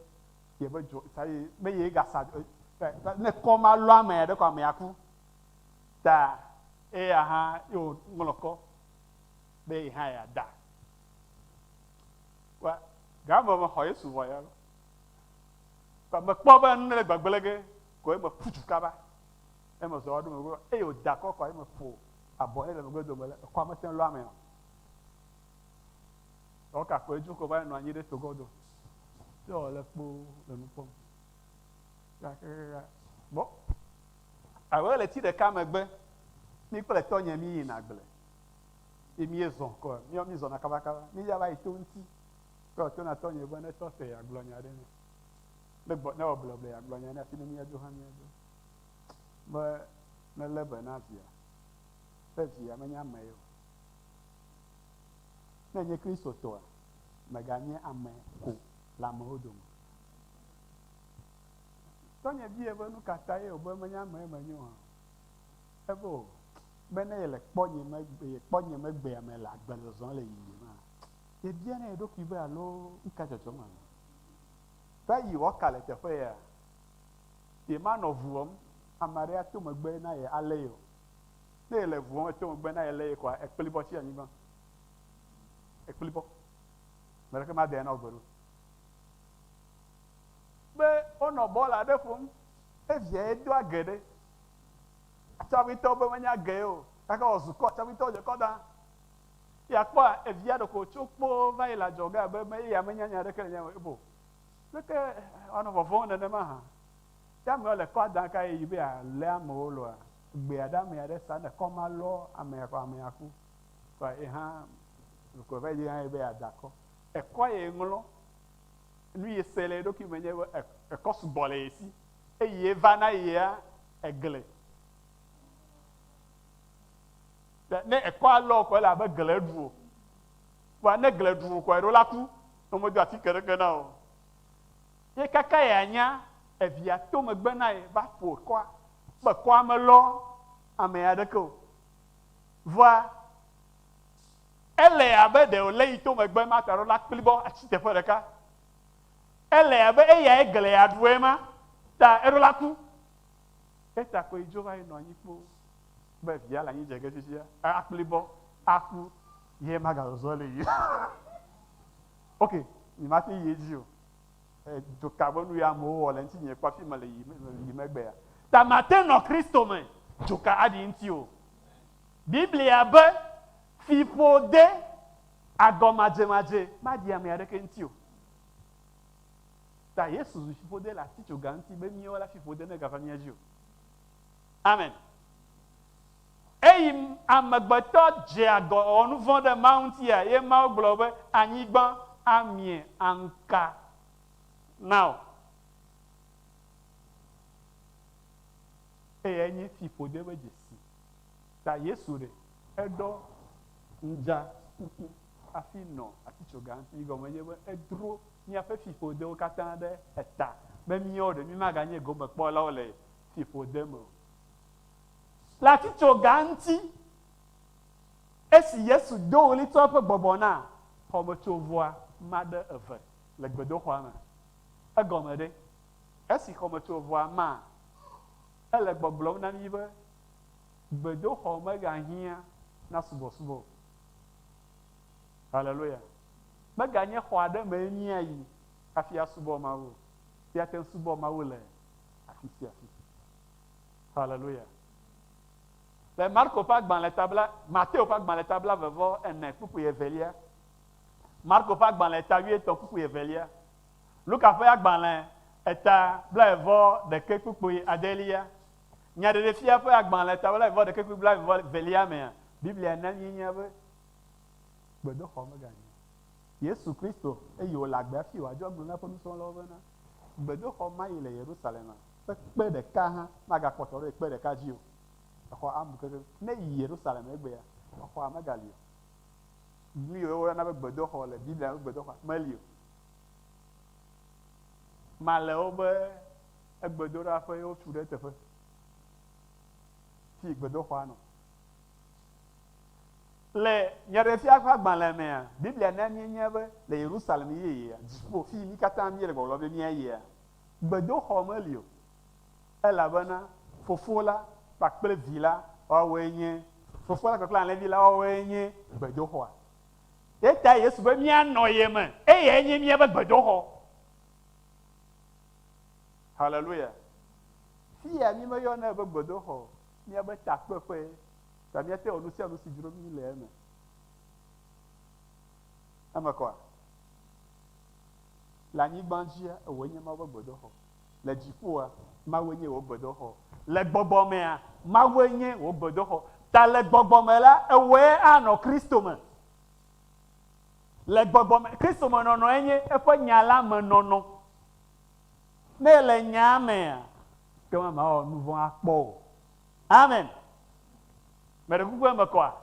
yebe dzo sa ye be ye gasa ne kɔ ma lɔ amea ɖe kɔ amea ku. Ta eya hã ye wòŋlɔ kɔ be ye hã yeada. Wa game mexɔ Yesu vɔ ya lo. Ba mekpɔ be nu le gbegblẽ ge ko ye meƒu du kaba. Eme zɔ ɖo megbe eye wòda kɔ kɔ ye meƒo abɔ ne le megbe dome le ekɔa mete ŋu lɔ ame o. Ewɔ ka ko edzo ko va nɔ anyi ɖe togɔdo. Ye wòle kpo le nu kpɔm. Kakakaka. Bɔ. Abe ɣleti ɖeka megbe, mi kple tɔnye mi yina agble. Ye míezɔ kɔ, míawo mízɔna kabakaba. Míya va yi to ŋuti. Ke wòto na tɔnye be ne tɔ te yeagblɔ nya ɖe nɛ. Ne gbɔ, ne wòblɔblɔ yeagblɔ nya nɛ hafi ne míadzo hã míadzo. Be nelé be na via. Be via menye ame ye o. Ne ènye Kristotɔa, mèganye ame ko le amewo dome. Tɔnye biae be nu ka tae wòbe menye ame ye menye o hã. Ebe o, be ne yele kpɔ nye megbe, yekpɔ nye megbea me le agbe zɔzɔm le yiyim a, yebiana ye ɖokui be alo nu ka dzɔdzɔm alo. Va yi wɔka le teƒe ya, yemanɔ ʋu wɔm, ame aɖe ato megbe na ye alé ye o. Ne yele ʋu wɔm eto megbe na ye lé ye koa, ekplibɔ tsi anyigba. Ekplibɔ. Ame ɖeke made na wò gbeɖe o. Be wonɔ bɔl aɖe ƒom, evia ye do age ɖe. Atsavitɔwo be menye age ye o, gake wòzu kɔ, atsavitɔwo dze kɔ da. Ya kpɔa evia ɖeko wòtso kpoo va yi le adzɔge abe me eya menya nya aɖeke le nya me o. Leke woanɔ vɔvɔ̃m nenema hã? Ye amewo le kɔa dam ka yi be yealé amewo loa? Gbea ɖe ame aɖe sa ne kɔ ma lɔ amea kɔ amea ku. Kɔa ye hã ɖeko va yi hã ye be yeada kɔ. Ekɔ ye ŋlɔ. Nu yi se le eɖokui me nye be ekɔ sugbɔ le ye si. Eyi ye va na yea egle. Ne ekɔ alɔ kɔ ele abe gle ɖu o. Vɔa ne gle ɖu kɔ eɖo la ku. Ne womedo atike ɖeke na o. Ye kaka ya nya evia to megbe na ye va ƒo ekɔa. Be kɔa melɔ ame aɖeke o. Vɔa ele abe ɖe wòlé yi to megbe ma ta ɖo la kplibɔ atsi teƒe ɖeka. Ele abe eyae glia ɖue ma ta eɖo la ku. Eta koe dzo va yi nɔ anyi kpoo be via le anyi dze ge fifia akplibɔ aku ye magazɔzɔ le yi. Ok, nyemate yi edzi o. Dzoka be nu ya amewo wɔ le ŋutinye kpɔ hafi mele yi yi megbea. Ta mate nɔ Kristo me dzoka aɖi ŋuti o. Biblia be fiƒode agɔmadzemadze maɖi ame aɖeke ŋuti o. Ta Yesu zu fiƒode le atitsoga ŋuti be míawo la fiƒode negava mía dzi o. Amen. Eyi amegbetɔ dze agɔ wɔ nu vɔ̃ ɖe Mawu ŋutia, ye Mawu gblɔ be, Anyigba amie aŋka na wò. Eyae nye fiƒode ƒe dzesi. Ta Yesu ɖe eɖɔ ŋdza kuku hafi nɔ atitsoga ŋuti. Yi gɔme nye be edro míaƒe fiƒodewo katã ɖe eta be míawo ɖe mímaganye gomekpɔlawo le fiƒode me o. Le atitsoga ŋuti, esi Yesu do ɣli tsɔ eƒe gbɔgbɔ na xɔmetsovɔa ma ɖe eve le gbedoxɔa me. Egɔme ɖe? Esi xɔmetsovɔa maa, ele gbɔgblɔm na mí be gbedoxɔ megahiã na subɔsubɔ o. Haleluya! Meganye xɔ aɖe mee míayi hafi asubɔ Mawu o. Míate ŋu subɔ Mawu le afi sia afi. Haleluya. Le Marko ƒe agbalẽ ta bla, Mateo ƒe agbalẽ ta blaeve vɔ ene kpukpui evelia, Marko ƒe agbalẽ ta wuietɔ̃ kpukpui evelia, Luka ƒe agbalẽ eta blaeve vɔ ɖekɛ kpukpui adelia, Nyaɖeɖefia ƒe agbalẽ ta blaeve vɔ ɖekɛ kpukpui blaeve vɔ evelia mea, Biblia na míenya be gbedoxɔ meganyi o. Yesu Kristo eye wòle agbe hafi wòadzɔ agblɔ na eƒe nusrɔ̃lawo bena, Gbedoxɔ ma yi le Yerusalema ƒe kpe ɖeka hã magakpɔtɔ ɖe kpe ɖeka dzi o. Exɔ amu kekeŋ. Ne èyi Yerusalem egbea, exɔa megali o. Nu yi woyɔna be gbedoxɔ le Biblia me gbedoxɔa meli o. Male wobe egbedoɖaƒe ye wotu ɖe eteƒe fi gbedoxɔa nɔ. Le Nyaɖeɖefia ƒe agbalẽ mea, Biblia na míenya be le Yerusalem yeyea, dziƒo, fi mí katã míele gbɔgblɔm be míayia, gbedoxɔ meli o, elabena Fofo la kpakple Vi la woawoe nye Fofo la kpakple Alẽvi la woawoe nye gbedoxɔa. Eta Yesu be míanɔ ye me, eyae nye míaƒe gbedoxɔ. Haleluya. Fia mímeyɔnɛ be gbedoxɔ o, míaƒe takpeƒee. Ta míate wɔ nu sia nu si dzro mí le eme. Eme kɔa? Le anyigba dzia, ewòe nye Mawu ƒe gbedoxɔ. Le dziƒoa, Mawue nye wò gbedoxɔ. Le gbɔgbɔ mea, Mawue nye wò gbedoxɔ. Ta le gbɔgbɔ me la, ewòe anɔ Kristo me. Le gbɔgbɔ me, Kristo me nɔnɔe nye eƒe nya la me nɔnɔ. Ne ele nyaa mea, ke mawɔ nu vɔ̃ akpɔ o. Amen. Meɖe kuku eme kɔa?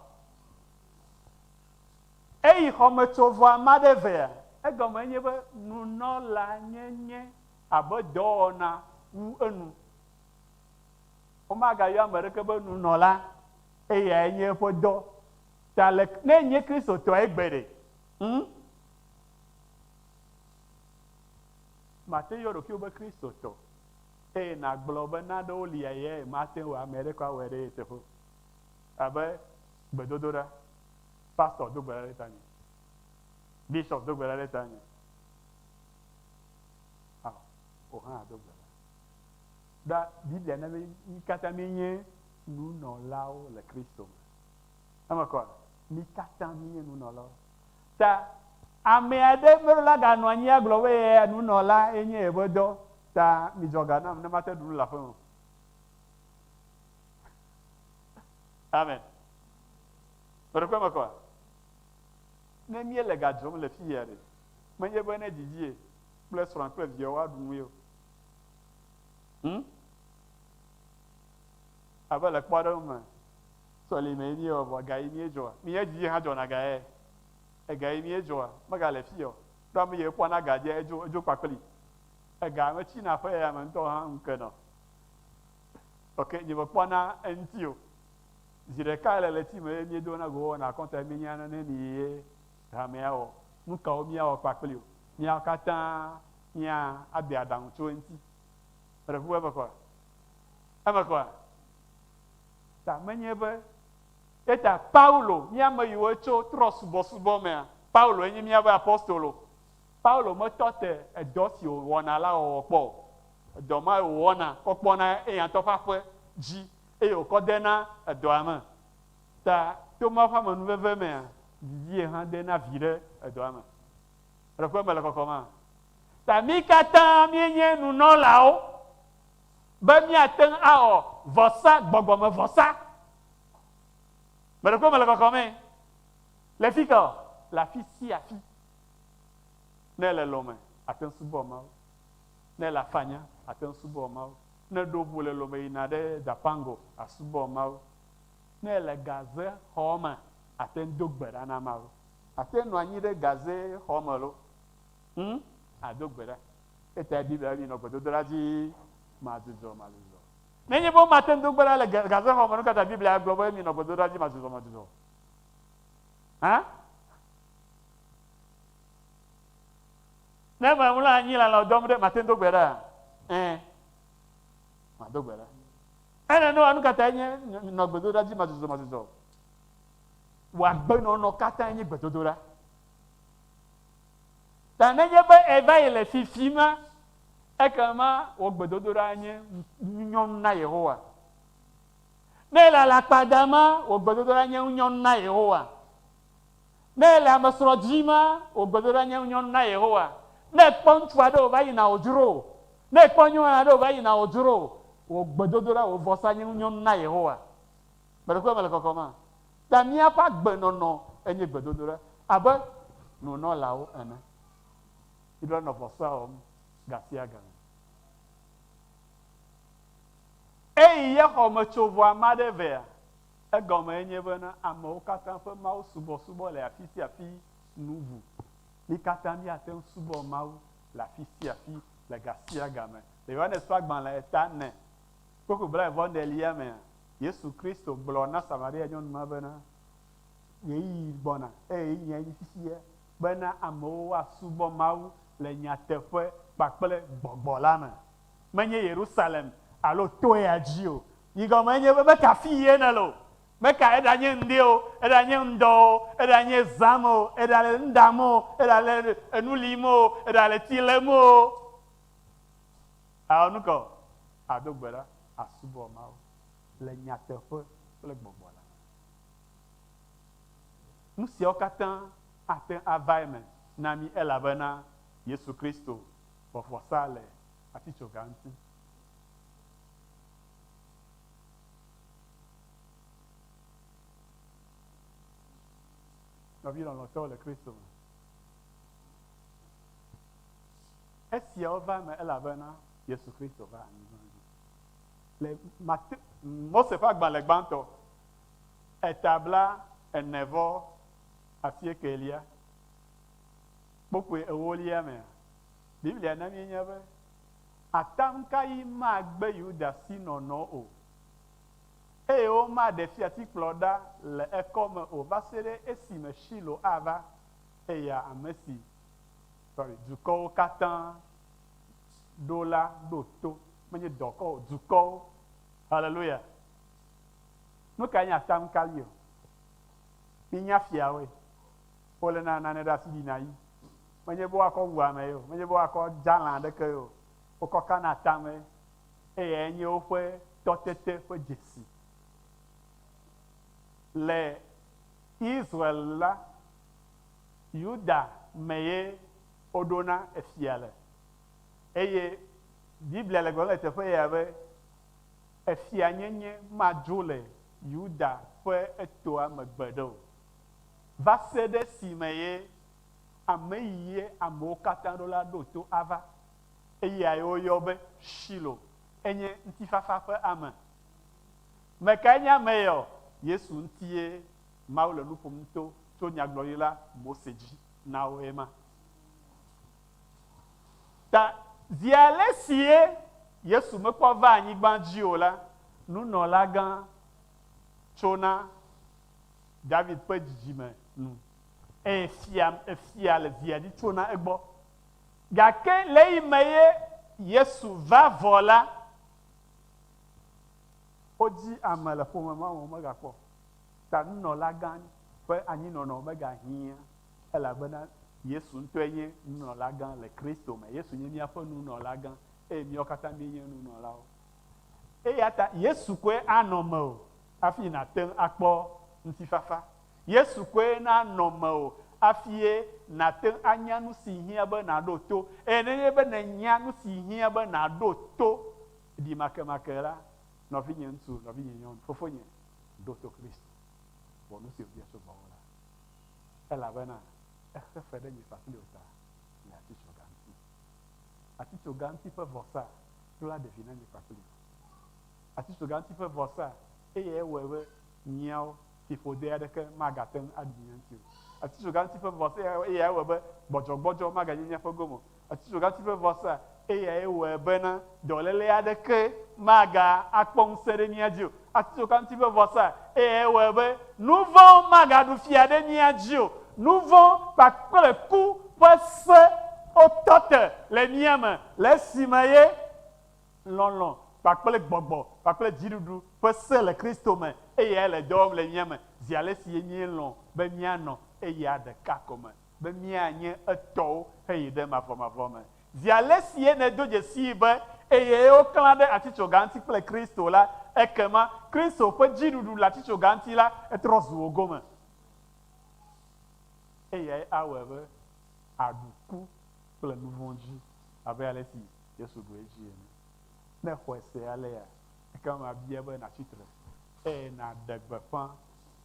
Eyi xɔmetsovɔa ma ɖe vea, egɔme nye be nunɔla nyenye abe dɔwɔna wu enu. Womagayɔ ame ɖeke be nunɔla, eyae nye eƒe dɔ. Ta le ne enye Kristotɔ egbe ɖe, hm? Mate yɔ ɖokuiwò be Kristotɔ. Eye nàgblɔ be nanewo li eyae mate ŋu ame aɖeke awɔe ɖe ye teƒe o. Abe gbedodoɖa, pastor do gbe ɖa ɖe tanye, bishop do gbe ɖa ɖe tanye. Ao, wò hã do gbe ɖa. Ɖa Biblia na be mí katã míenye nunɔlawo le Kristo me. Eme kɔa? Mí katã míenye nunɔlawo. Ta ame aɖe meɖo la ganɔ anyi agblɔ be ye nunɔla enye yeƒe dɔ. Ta midzɔ ga nam ne mate ɖu nu le aƒeme. Amen. Meɖe me kɔa? Ne míele ga dzɔm le fiya ɖe, menye be ne didie kple srɔ̃a kple viawo woaɖu nu ye o. Hm? Abe le kpɔɖeŋu me, sɔlime ye míewɔ vɔ, ga yi míedzɔa. Míe didie hã dzɔna ga ye. Ega yi míedzɔa, megale fiya o. Ɖo ame yi kpɔna ga dzia, edzo, edzo kpakpli. Ega metsina ƒe ya me ŋutɔ hã ŋu kena o. Ok, nye mekpɔna eŋuti o. Zi ɖeka le ɣleti me ye míedona go wɔna akɔnta ye míenyana ne mi ye hamea wɔ. Nu kawo míawɔ kpakpli o. Míawo katã mía ade aɖaŋu tso eŋuti. Meɖe kuku eme kɔa? Eme kɔa? Ta menye be eta Paulo, mía ame yiwo tso trɔ̃subɔsubɔ mea, Paulo enye míaƒe apostolo. Paulo metɔ te edɔ si wòwɔna la wɔwɔ kpɔ o. Edɔ ma wòwɔna kɔ kpɔna eya ŋutɔ ƒe aƒe dzi eye wòkɔ dena edɔa me. Ta to Mawu ƒe amenuveve mea, didie hã dena vi ɖe edɔa me. Ɖeko eme le kɔkɔma? Ta mí katã míenye nunɔlawo be míate ŋu awɔ vɔsa, gbɔgbɔmevɔsa. Meɖeko eme le kɔkɔmee. Le fi ka o? Le afi sia afi. Ne ele lɔme, àte ŋu subɔ Mawu. Ne ele afanya, àte ŋu subɔ Mawu. Ne èɖo ʋu le lɔme yina ɖe Japango, àsubɔ Mawu. Ne èle gaze xɔ me, àte ŋu do gbe ɖa na Mawu. Àte ŋu nɔ anyi ɖe gaze xɔ me lo, hm, ado gbe ɖa. Etae Biblia be minɔ gbedodoɖa dzi madzudzɔ madzudzɔ. Nenye be womate ŋu do gbe ɖa le gaze xɔ me, nu ka ta Biblia gblɔ be minɔ gbedodoɖa dzi madzudzɔ madzudzɔ? Hã? Ne memlɔ anyi le alɔ̃ dɔm ɖe, mate ŋu do gbe ɖa? Ẽ, mado gbe ɖa. Ene noa, nu ka tae nye nɔ gbedodoɖa dzi madzudzɔ madzudzɔ? Wò agbenɔnɔ katã nye gbedodoɖa. Ta nenye be eva yi le fifi ma, ekema wò gbedodoɖa nye ŋunyɔnu na Yehowa. Ne ele alakpa dam ma, wò gbedodoɖa nye ŋunyɔnu na Yehowa. Ne èle ame srɔ̃ dim ma, wò gbedodoɖa nye ŋunyɔnu na Yehowa. Ne èkpɔ ŋutsu aɖe wòva yina wòdzro wò, ne èkpɔ nyɔnu aɖe wòva yina wòdzro wò, wò gbedodoɖa, wò vɔsa nye ŋunyɔnu na Yehowa. Gbeɖekpe mele kɔkɔma? Ta míaƒe agbenɔnɔ enye gbedodoɖa abe nunɔlawo ene. Míɖo anɔ vɔsa wɔm gasiagame. Eyi ye xɔmetsovɔa ma ɖe vea, Egɔme enye bena amewo katã ƒe mawusubɔsubɔ le afi sia afi nu ʋu. Mí katã míate ŋu subɔ Mawu le afi sia afi le ga sia ga me. Le Yohanes ƒe agbalẽ eta ene, kpukpui blaeve-vɔ-enelia mea, Yesu Kristo gblɔ na Samaria nyɔnu ma bena, Ɣeyiɣi gbɔna, eye ɣeyiɣia nye fifia, bena amewo woasubɔ Mawu le nyateƒe kpakple gbɔgbɔ la me. Menye Yerusalem alo to ya dzi o, Yi gɔme enye be meka fi ye nèle o. Meka eɖanye ŋdi o, eɖanye ŋdɔ o, eɖanye zã me o, eɖale nu ɖam o, eɖale enu lim o, eɖale tsi lem o. Awɔ nu ka o? Ado gbe ɖa asubɔ Mawu le nyateƒe kple gbɔgbɔ la me. Nu siawo katã ate ŋu ava eme na mí elabena Yesu Kristo wɔ vɔsa le atitsoga ŋuti. Nɔvi lɔlɔ̃tɔwo le Kristo me. Esiawo va eme elabena Yesu Kristo va anyigba dzi. Le Mate, Mose ƒe agbalẽ gbãtɔ, eta bla ene vɔ asiekelia, kpukpui ewolia mea, Biblia na míenya be Atamkayi magbe Yuda si nɔnɔ o, eye womaɖe fiatikplɔ ɖa le ekɔme o va se ɖe esime Shilo ava, eya ame si, sorry, dukɔwo katã ɖo la ɖo to, menye dɔkɔ o, dukɔwo. Haleluya! Nu kae nye atamkayi o? Minya fiawoe. Woléna nane ɖe asi ɖina yi. Menye be woakɔ wu ame ye o, menye be woakɔ dza lã aɖeke ye o. Wokɔ kana atame. Eyae nye woƒe tɔtete ƒe dzesi. Le Israel la, Yuda me ye woɖona efia le. Eye Biblia le gblɔm le teƒe ya be efianyenye madzo le Yuda ƒe etoa me gbeɖe o. Va se ɖe esime ye ame yi ye amewo katã ɖo la ɖo to ava. Eyae woyɔ be Shilo, enye ŋutifafa ƒe ame. Me kae nye ame ya o? Yesu ŋutie Mawu le nu ƒom to tso nyagblɔɖila Mose dzi na woe ma. Ta zi ale sie Yesu mekpɔ va anyigba dzi o la, Nunɔlagã tsona David ƒe dzidzime nu, eye fia, efia le zia dzi tsona egbɔ. Gake le eyime ye Yesu va vɔ la, wodzi ame le ƒome ma me womegakpɔ o. Ta nunɔlagã ƒe anyinɔnɔ megahiã elabena Yesu ŋutɔe nye nunɔlagã le Kristo me. Yesu nye míaƒe nunɔlagã eye míawo katã míenye nunɔlawo. Eya ta Yesu koe anɔ mewò hafi nàte ŋu akpɔ ŋutifafa. Yesu koe nanɔ mewò hafi nàte ŋu anya nu si hiã be nàɖo to. Eye nenye be nènya nu si hiã be nàɖo to ɖimakemake la, nɔvinye ŋutsu, nɔvinye nyɔnu, fofonye, ɖo to Kristo. Wɔ nu si wòbia tso gbɔwò la, elabena exe fe ɖe nye kpakpli wò ta le atitsoga ŋuti. Atitsoga ŋuti ƒe vɔsa ɖo la ɖe vi na nye kpakpli wò. Atitsoga ŋuti ƒe vɔsa eyae wɔe be míawo fiƒode aɖeke magate ŋu aɖu mía ŋuti o. Atitsoga ŋuti ƒe vɔsa eyae wɔe be gbɔdzɔgbɔdzɔ maganye míaƒe gome o. Atitsoga ŋuti ƒe vɔsa eyae wɔe bena dɔléle aɖeke maga akpɔ ŋusẽ ɖe mía dzi o. Atitsoga ŋuti ƒe vɔsa eyae wɔe be nuvɔ̃ magaɖu fia ɖe mía dzi o. Nuvɔ̃ kpakple ku ƒe se wotɔ te le mía me le esime ye lɔlɔ̃ kpakple gbɔgbɔ kpakple dziɖuɖu ƒe se le Kristo me eyae le dɔ wɔm le mía me zi alesi ye míelɔ̃ be míanɔ eya ɖeka ko me, be míanye etɔwo heyi ɖe mavɔmavɔ me. Zi alesi ye nèdo dzesii be eyae woklã ɖe atitsoga ŋuti kple Kristo la, ekema Kristo ƒe dziɖuɖu le atitsoga ŋuti la etrɔ zu wò gome. Eyae awɔe be àɖu ku kple nuvɔ̃ dzi abe alesi Yesu ɖu edzi ene. Ne èxɔe se alea, ekema mabia be nàtsi tre eye nàɖe gbeƒã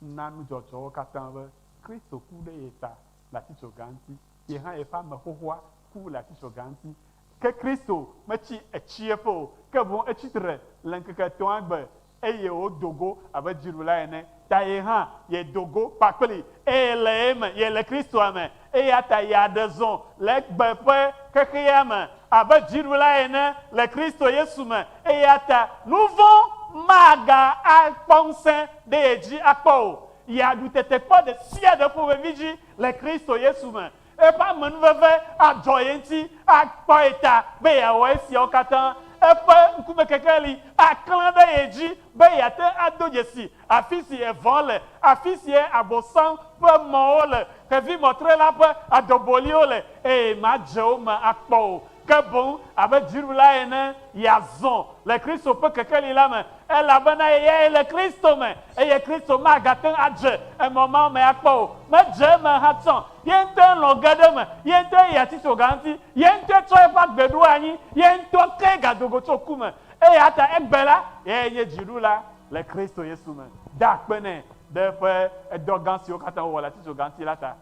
na nudzɔdzɔwo katã be Kristo ku ɖe ye ta le atitsoga ŋuti, ye hã yeƒe ame xoxoa ku le atitsoga ŋuti. Ke Kristo metsi etsieƒe o, ke boŋ etsi tre le ŋkeke etɔ̃a gbe eye wòdo go abe dziɖula ene. Ta ye hã yedo go kpakpli eye le eme, yele Kristoa me, eya ta yeaɖe zɔ le egbe ƒe xexea me abe dziɖula ene le Kristo Yesu me. Eya ta nuvɔ̃ maga akpɔ ŋusẽ ɖe ye dzi akpɔ o. Yeaɖu tetekpɔ ɖe sia ɖe ƒomevi dzi le Kristo Yesu me. Eƒe amenuveve adzɔ ye ŋuti akpɔ ye ta be yeawɔ esiawo katã. Eƒe ŋkumekekeli aklẽ ɖe ye dzi be yeate ŋu ado dzesi afi si evɔ̃ le, afi sie Abosam ƒe mɔwo le, xevimɔtrela ƒe adɔboliwo le, eye madze wo me akpɔ o. Ke boŋ abe dziɖula ene, yeazɔ le Kristo ƒe kekeli la me, elabena eyae le Kristo me, eye Kristo magate ŋu adze emɔ mawo me akpɔ o. Medze eme hã tsã. Ye ŋutɔe lɔ̃ ge ɖe eme, ye ŋutɔe yi atitsoga ŋuti, ye ŋutɔe tsɔ eƒe agbe ɖo anyi, ye ŋutɔ kee gado go tso ku me. Eya ta egbe la, eyae nye dziɖula le Kristo Yesu me. Da akpe nɛ ɖe eƒe dɔ gã siwo katã wòwɔ le atitsoga ŋuti la ta.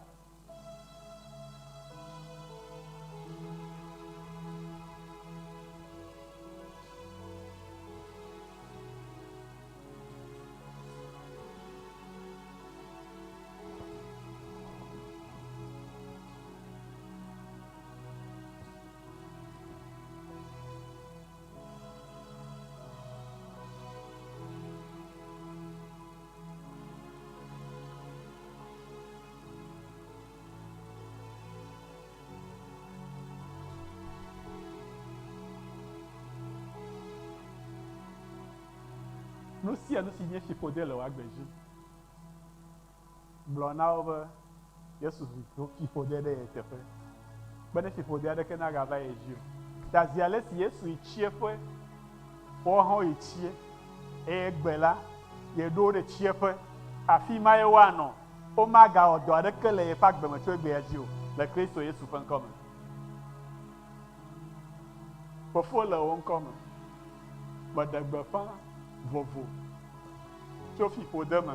Nu sia nu si nye fiƒode le wò agbe dzi, gblɔ na wo be Yesu zu fiƒode ɖe ye teƒe, be ne fiƒode aɖeke nagava ye dzi o. Ta zi ale si Yesu yi tsieƒe, woawo hã woyi tsie, eye egbe la, yeɖo wo ɖe tsieƒe. Afi mae woanɔ. Womagawɔ dɔ aɖeke le yeƒe agbe me tso egbea dzi o, le Kristo Yesu ƒe ŋkɔ me. Fofo, le wò ŋkɔ me, meɖe gbeƒã vovo tso fiƒode me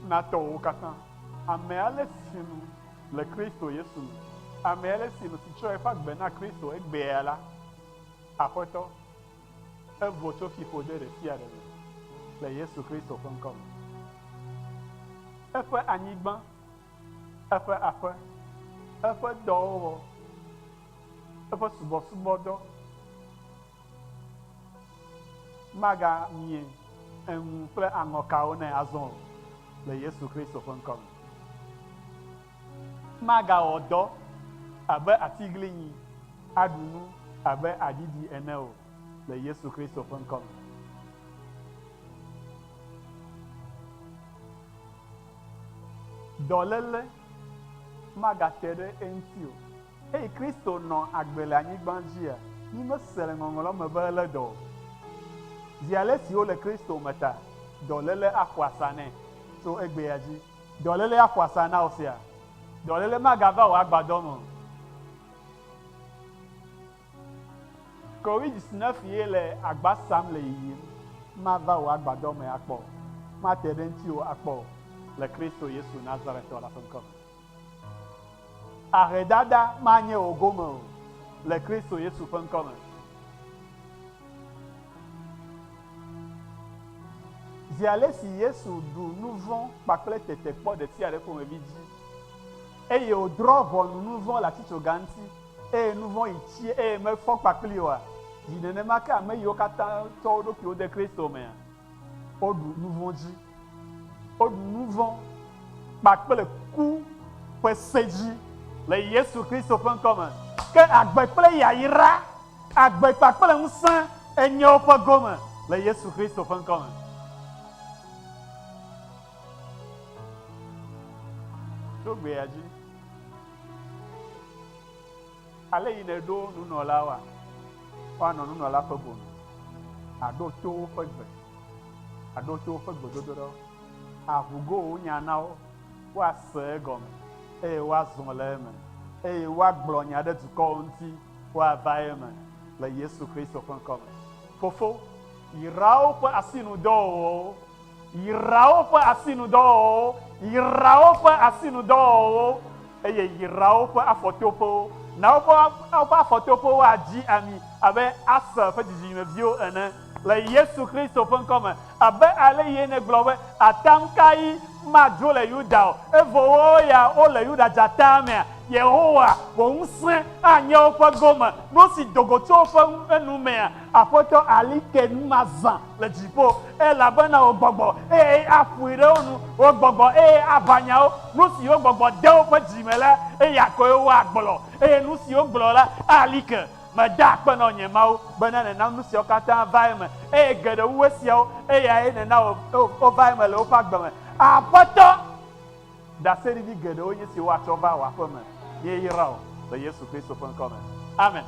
na tɔwòwo katã. Ame ale si nu le Kristo Yesu me, ame ale si nu si tsɔ eƒe agbe na Kristo egbea la, Aƒetɔ, evo tso fiƒode ɖe sia ɖe me le Yesu Kristo ƒe ŋkɔ me. Eƒe anyigba, eƒe aƒe, eƒe dɔwɔwɔ, eƒe subɔsubɔdɔ. Magamie eŋu kple aŋɔkawo nɛ azɔ o, le Yesu Kristo ƒe ŋkɔ me. Magawɔ dɔ abe atiglinyi aɖu nu abe aɖiɖi ene o, le Yesu Kristo ƒe ŋkɔ me. Dɔléle magate ɖe eŋuti o. Eyi Kristo nɔ agbe le anyigba dzia, mí mese le ŋɔŋlɔ me be elé dɔ o. Zi ale si wole Kristo me ta, dɔléle aƒo asa nɛ tso egbea dzi. Dɔléle aƒo asa na wò sia. Dɔléle magava wò agbadɔ me o. Covid-19 ye le agba sam le yiyim, mava wò agbadɔ me akpɔ o. Mate ɖe ŋutiwò akpɔ o, le Kristo Yesu Nazaretɔ la ƒe ŋkɔ me. Ahedada manye wò gome o, le Kristo Yesu ƒe ŋkɔ me. Zi ale si Yesu ɖu nu vɔ̃ kpakple tetekpɔ ɖe sia ɖe ƒomevi dzi, eye wòdrɔ̃ ʋɔnu nu vɔ̃ le atitsoga ŋuti, eye nu vɔ̃ yi tsie eye mefɔ kpakplii oa, zi nenema ke ame yiwo katã tsɔ wo ɖokuiwo de Kristo mea, woɖu nu vɔ̃ dzi. Woɖu nu vɔ̃ kpakple ku ƒe se dzi le Yesu Kristo ƒe ŋkɔ me. Ke agbe kple yayra, agbe kpakple ŋusẽ enye woƒe gome le Yesu Kristo ƒe ŋkɔ me. Tso gbea dzi, ale yi nèɖo nunɔlawoa, woanɔ nunɔla ƒe bonu, aɖo to woƒe gbe, aɖo to woƒe gbedodoɖawo, aʋu go wò nya na wo, woase egɔme, eye woazɔ le eme, eye woagblɔ nya ɖe dukɔwo ŋuti, woava eme le Yesu Kristo ƒe ŋkɔ me. Fofo, yra woƒe asinudɔwɔwɔwo, yra woƒe asinudɔwɔwɔwo, yra woƒe asinudɔwɔwɔwo, eye yra woƒe afɔtoƒewo. Na woƒe woƒe afɔtoƒewo adzi ami abe Aser ƒe dzidzimeviwo ene le Yesu Kristo ƒe ŋkɔ me. Abe ale yi nègblɔ be, Atam kae madzo le Yuda o, evɔ woawo ya wole Yuda dzata mea? Yehowa, wò ŋusẽ anye woƒe gome. Nu si do go tso woƒe nu mea, Aƒetɔ ali ke nu ma zã le dziƒo, elabena wò gbɔgbɔ eye aƒoe ɖe wo nu, wò gbɔgbɔ eye aʋã nya wo. Nu si wò gbɔgbɔ de woƒe dzi me la, eya koe woagblɔ, eye nu si wogblɔ la ali ke. Meda akpe na wò, nye Mawu, bena nèna nu siawo katã va eme, eye geɖe wu esiawo, eyae nèna wova eme le woƒe agbe me. Aƒetɔ! Ɖaseɖiɖi geɖewo nye esi woatsɔ va wò aƒe me. Míeyra wò le Yesu Kristo ƒe ŋkɔ me. Amen.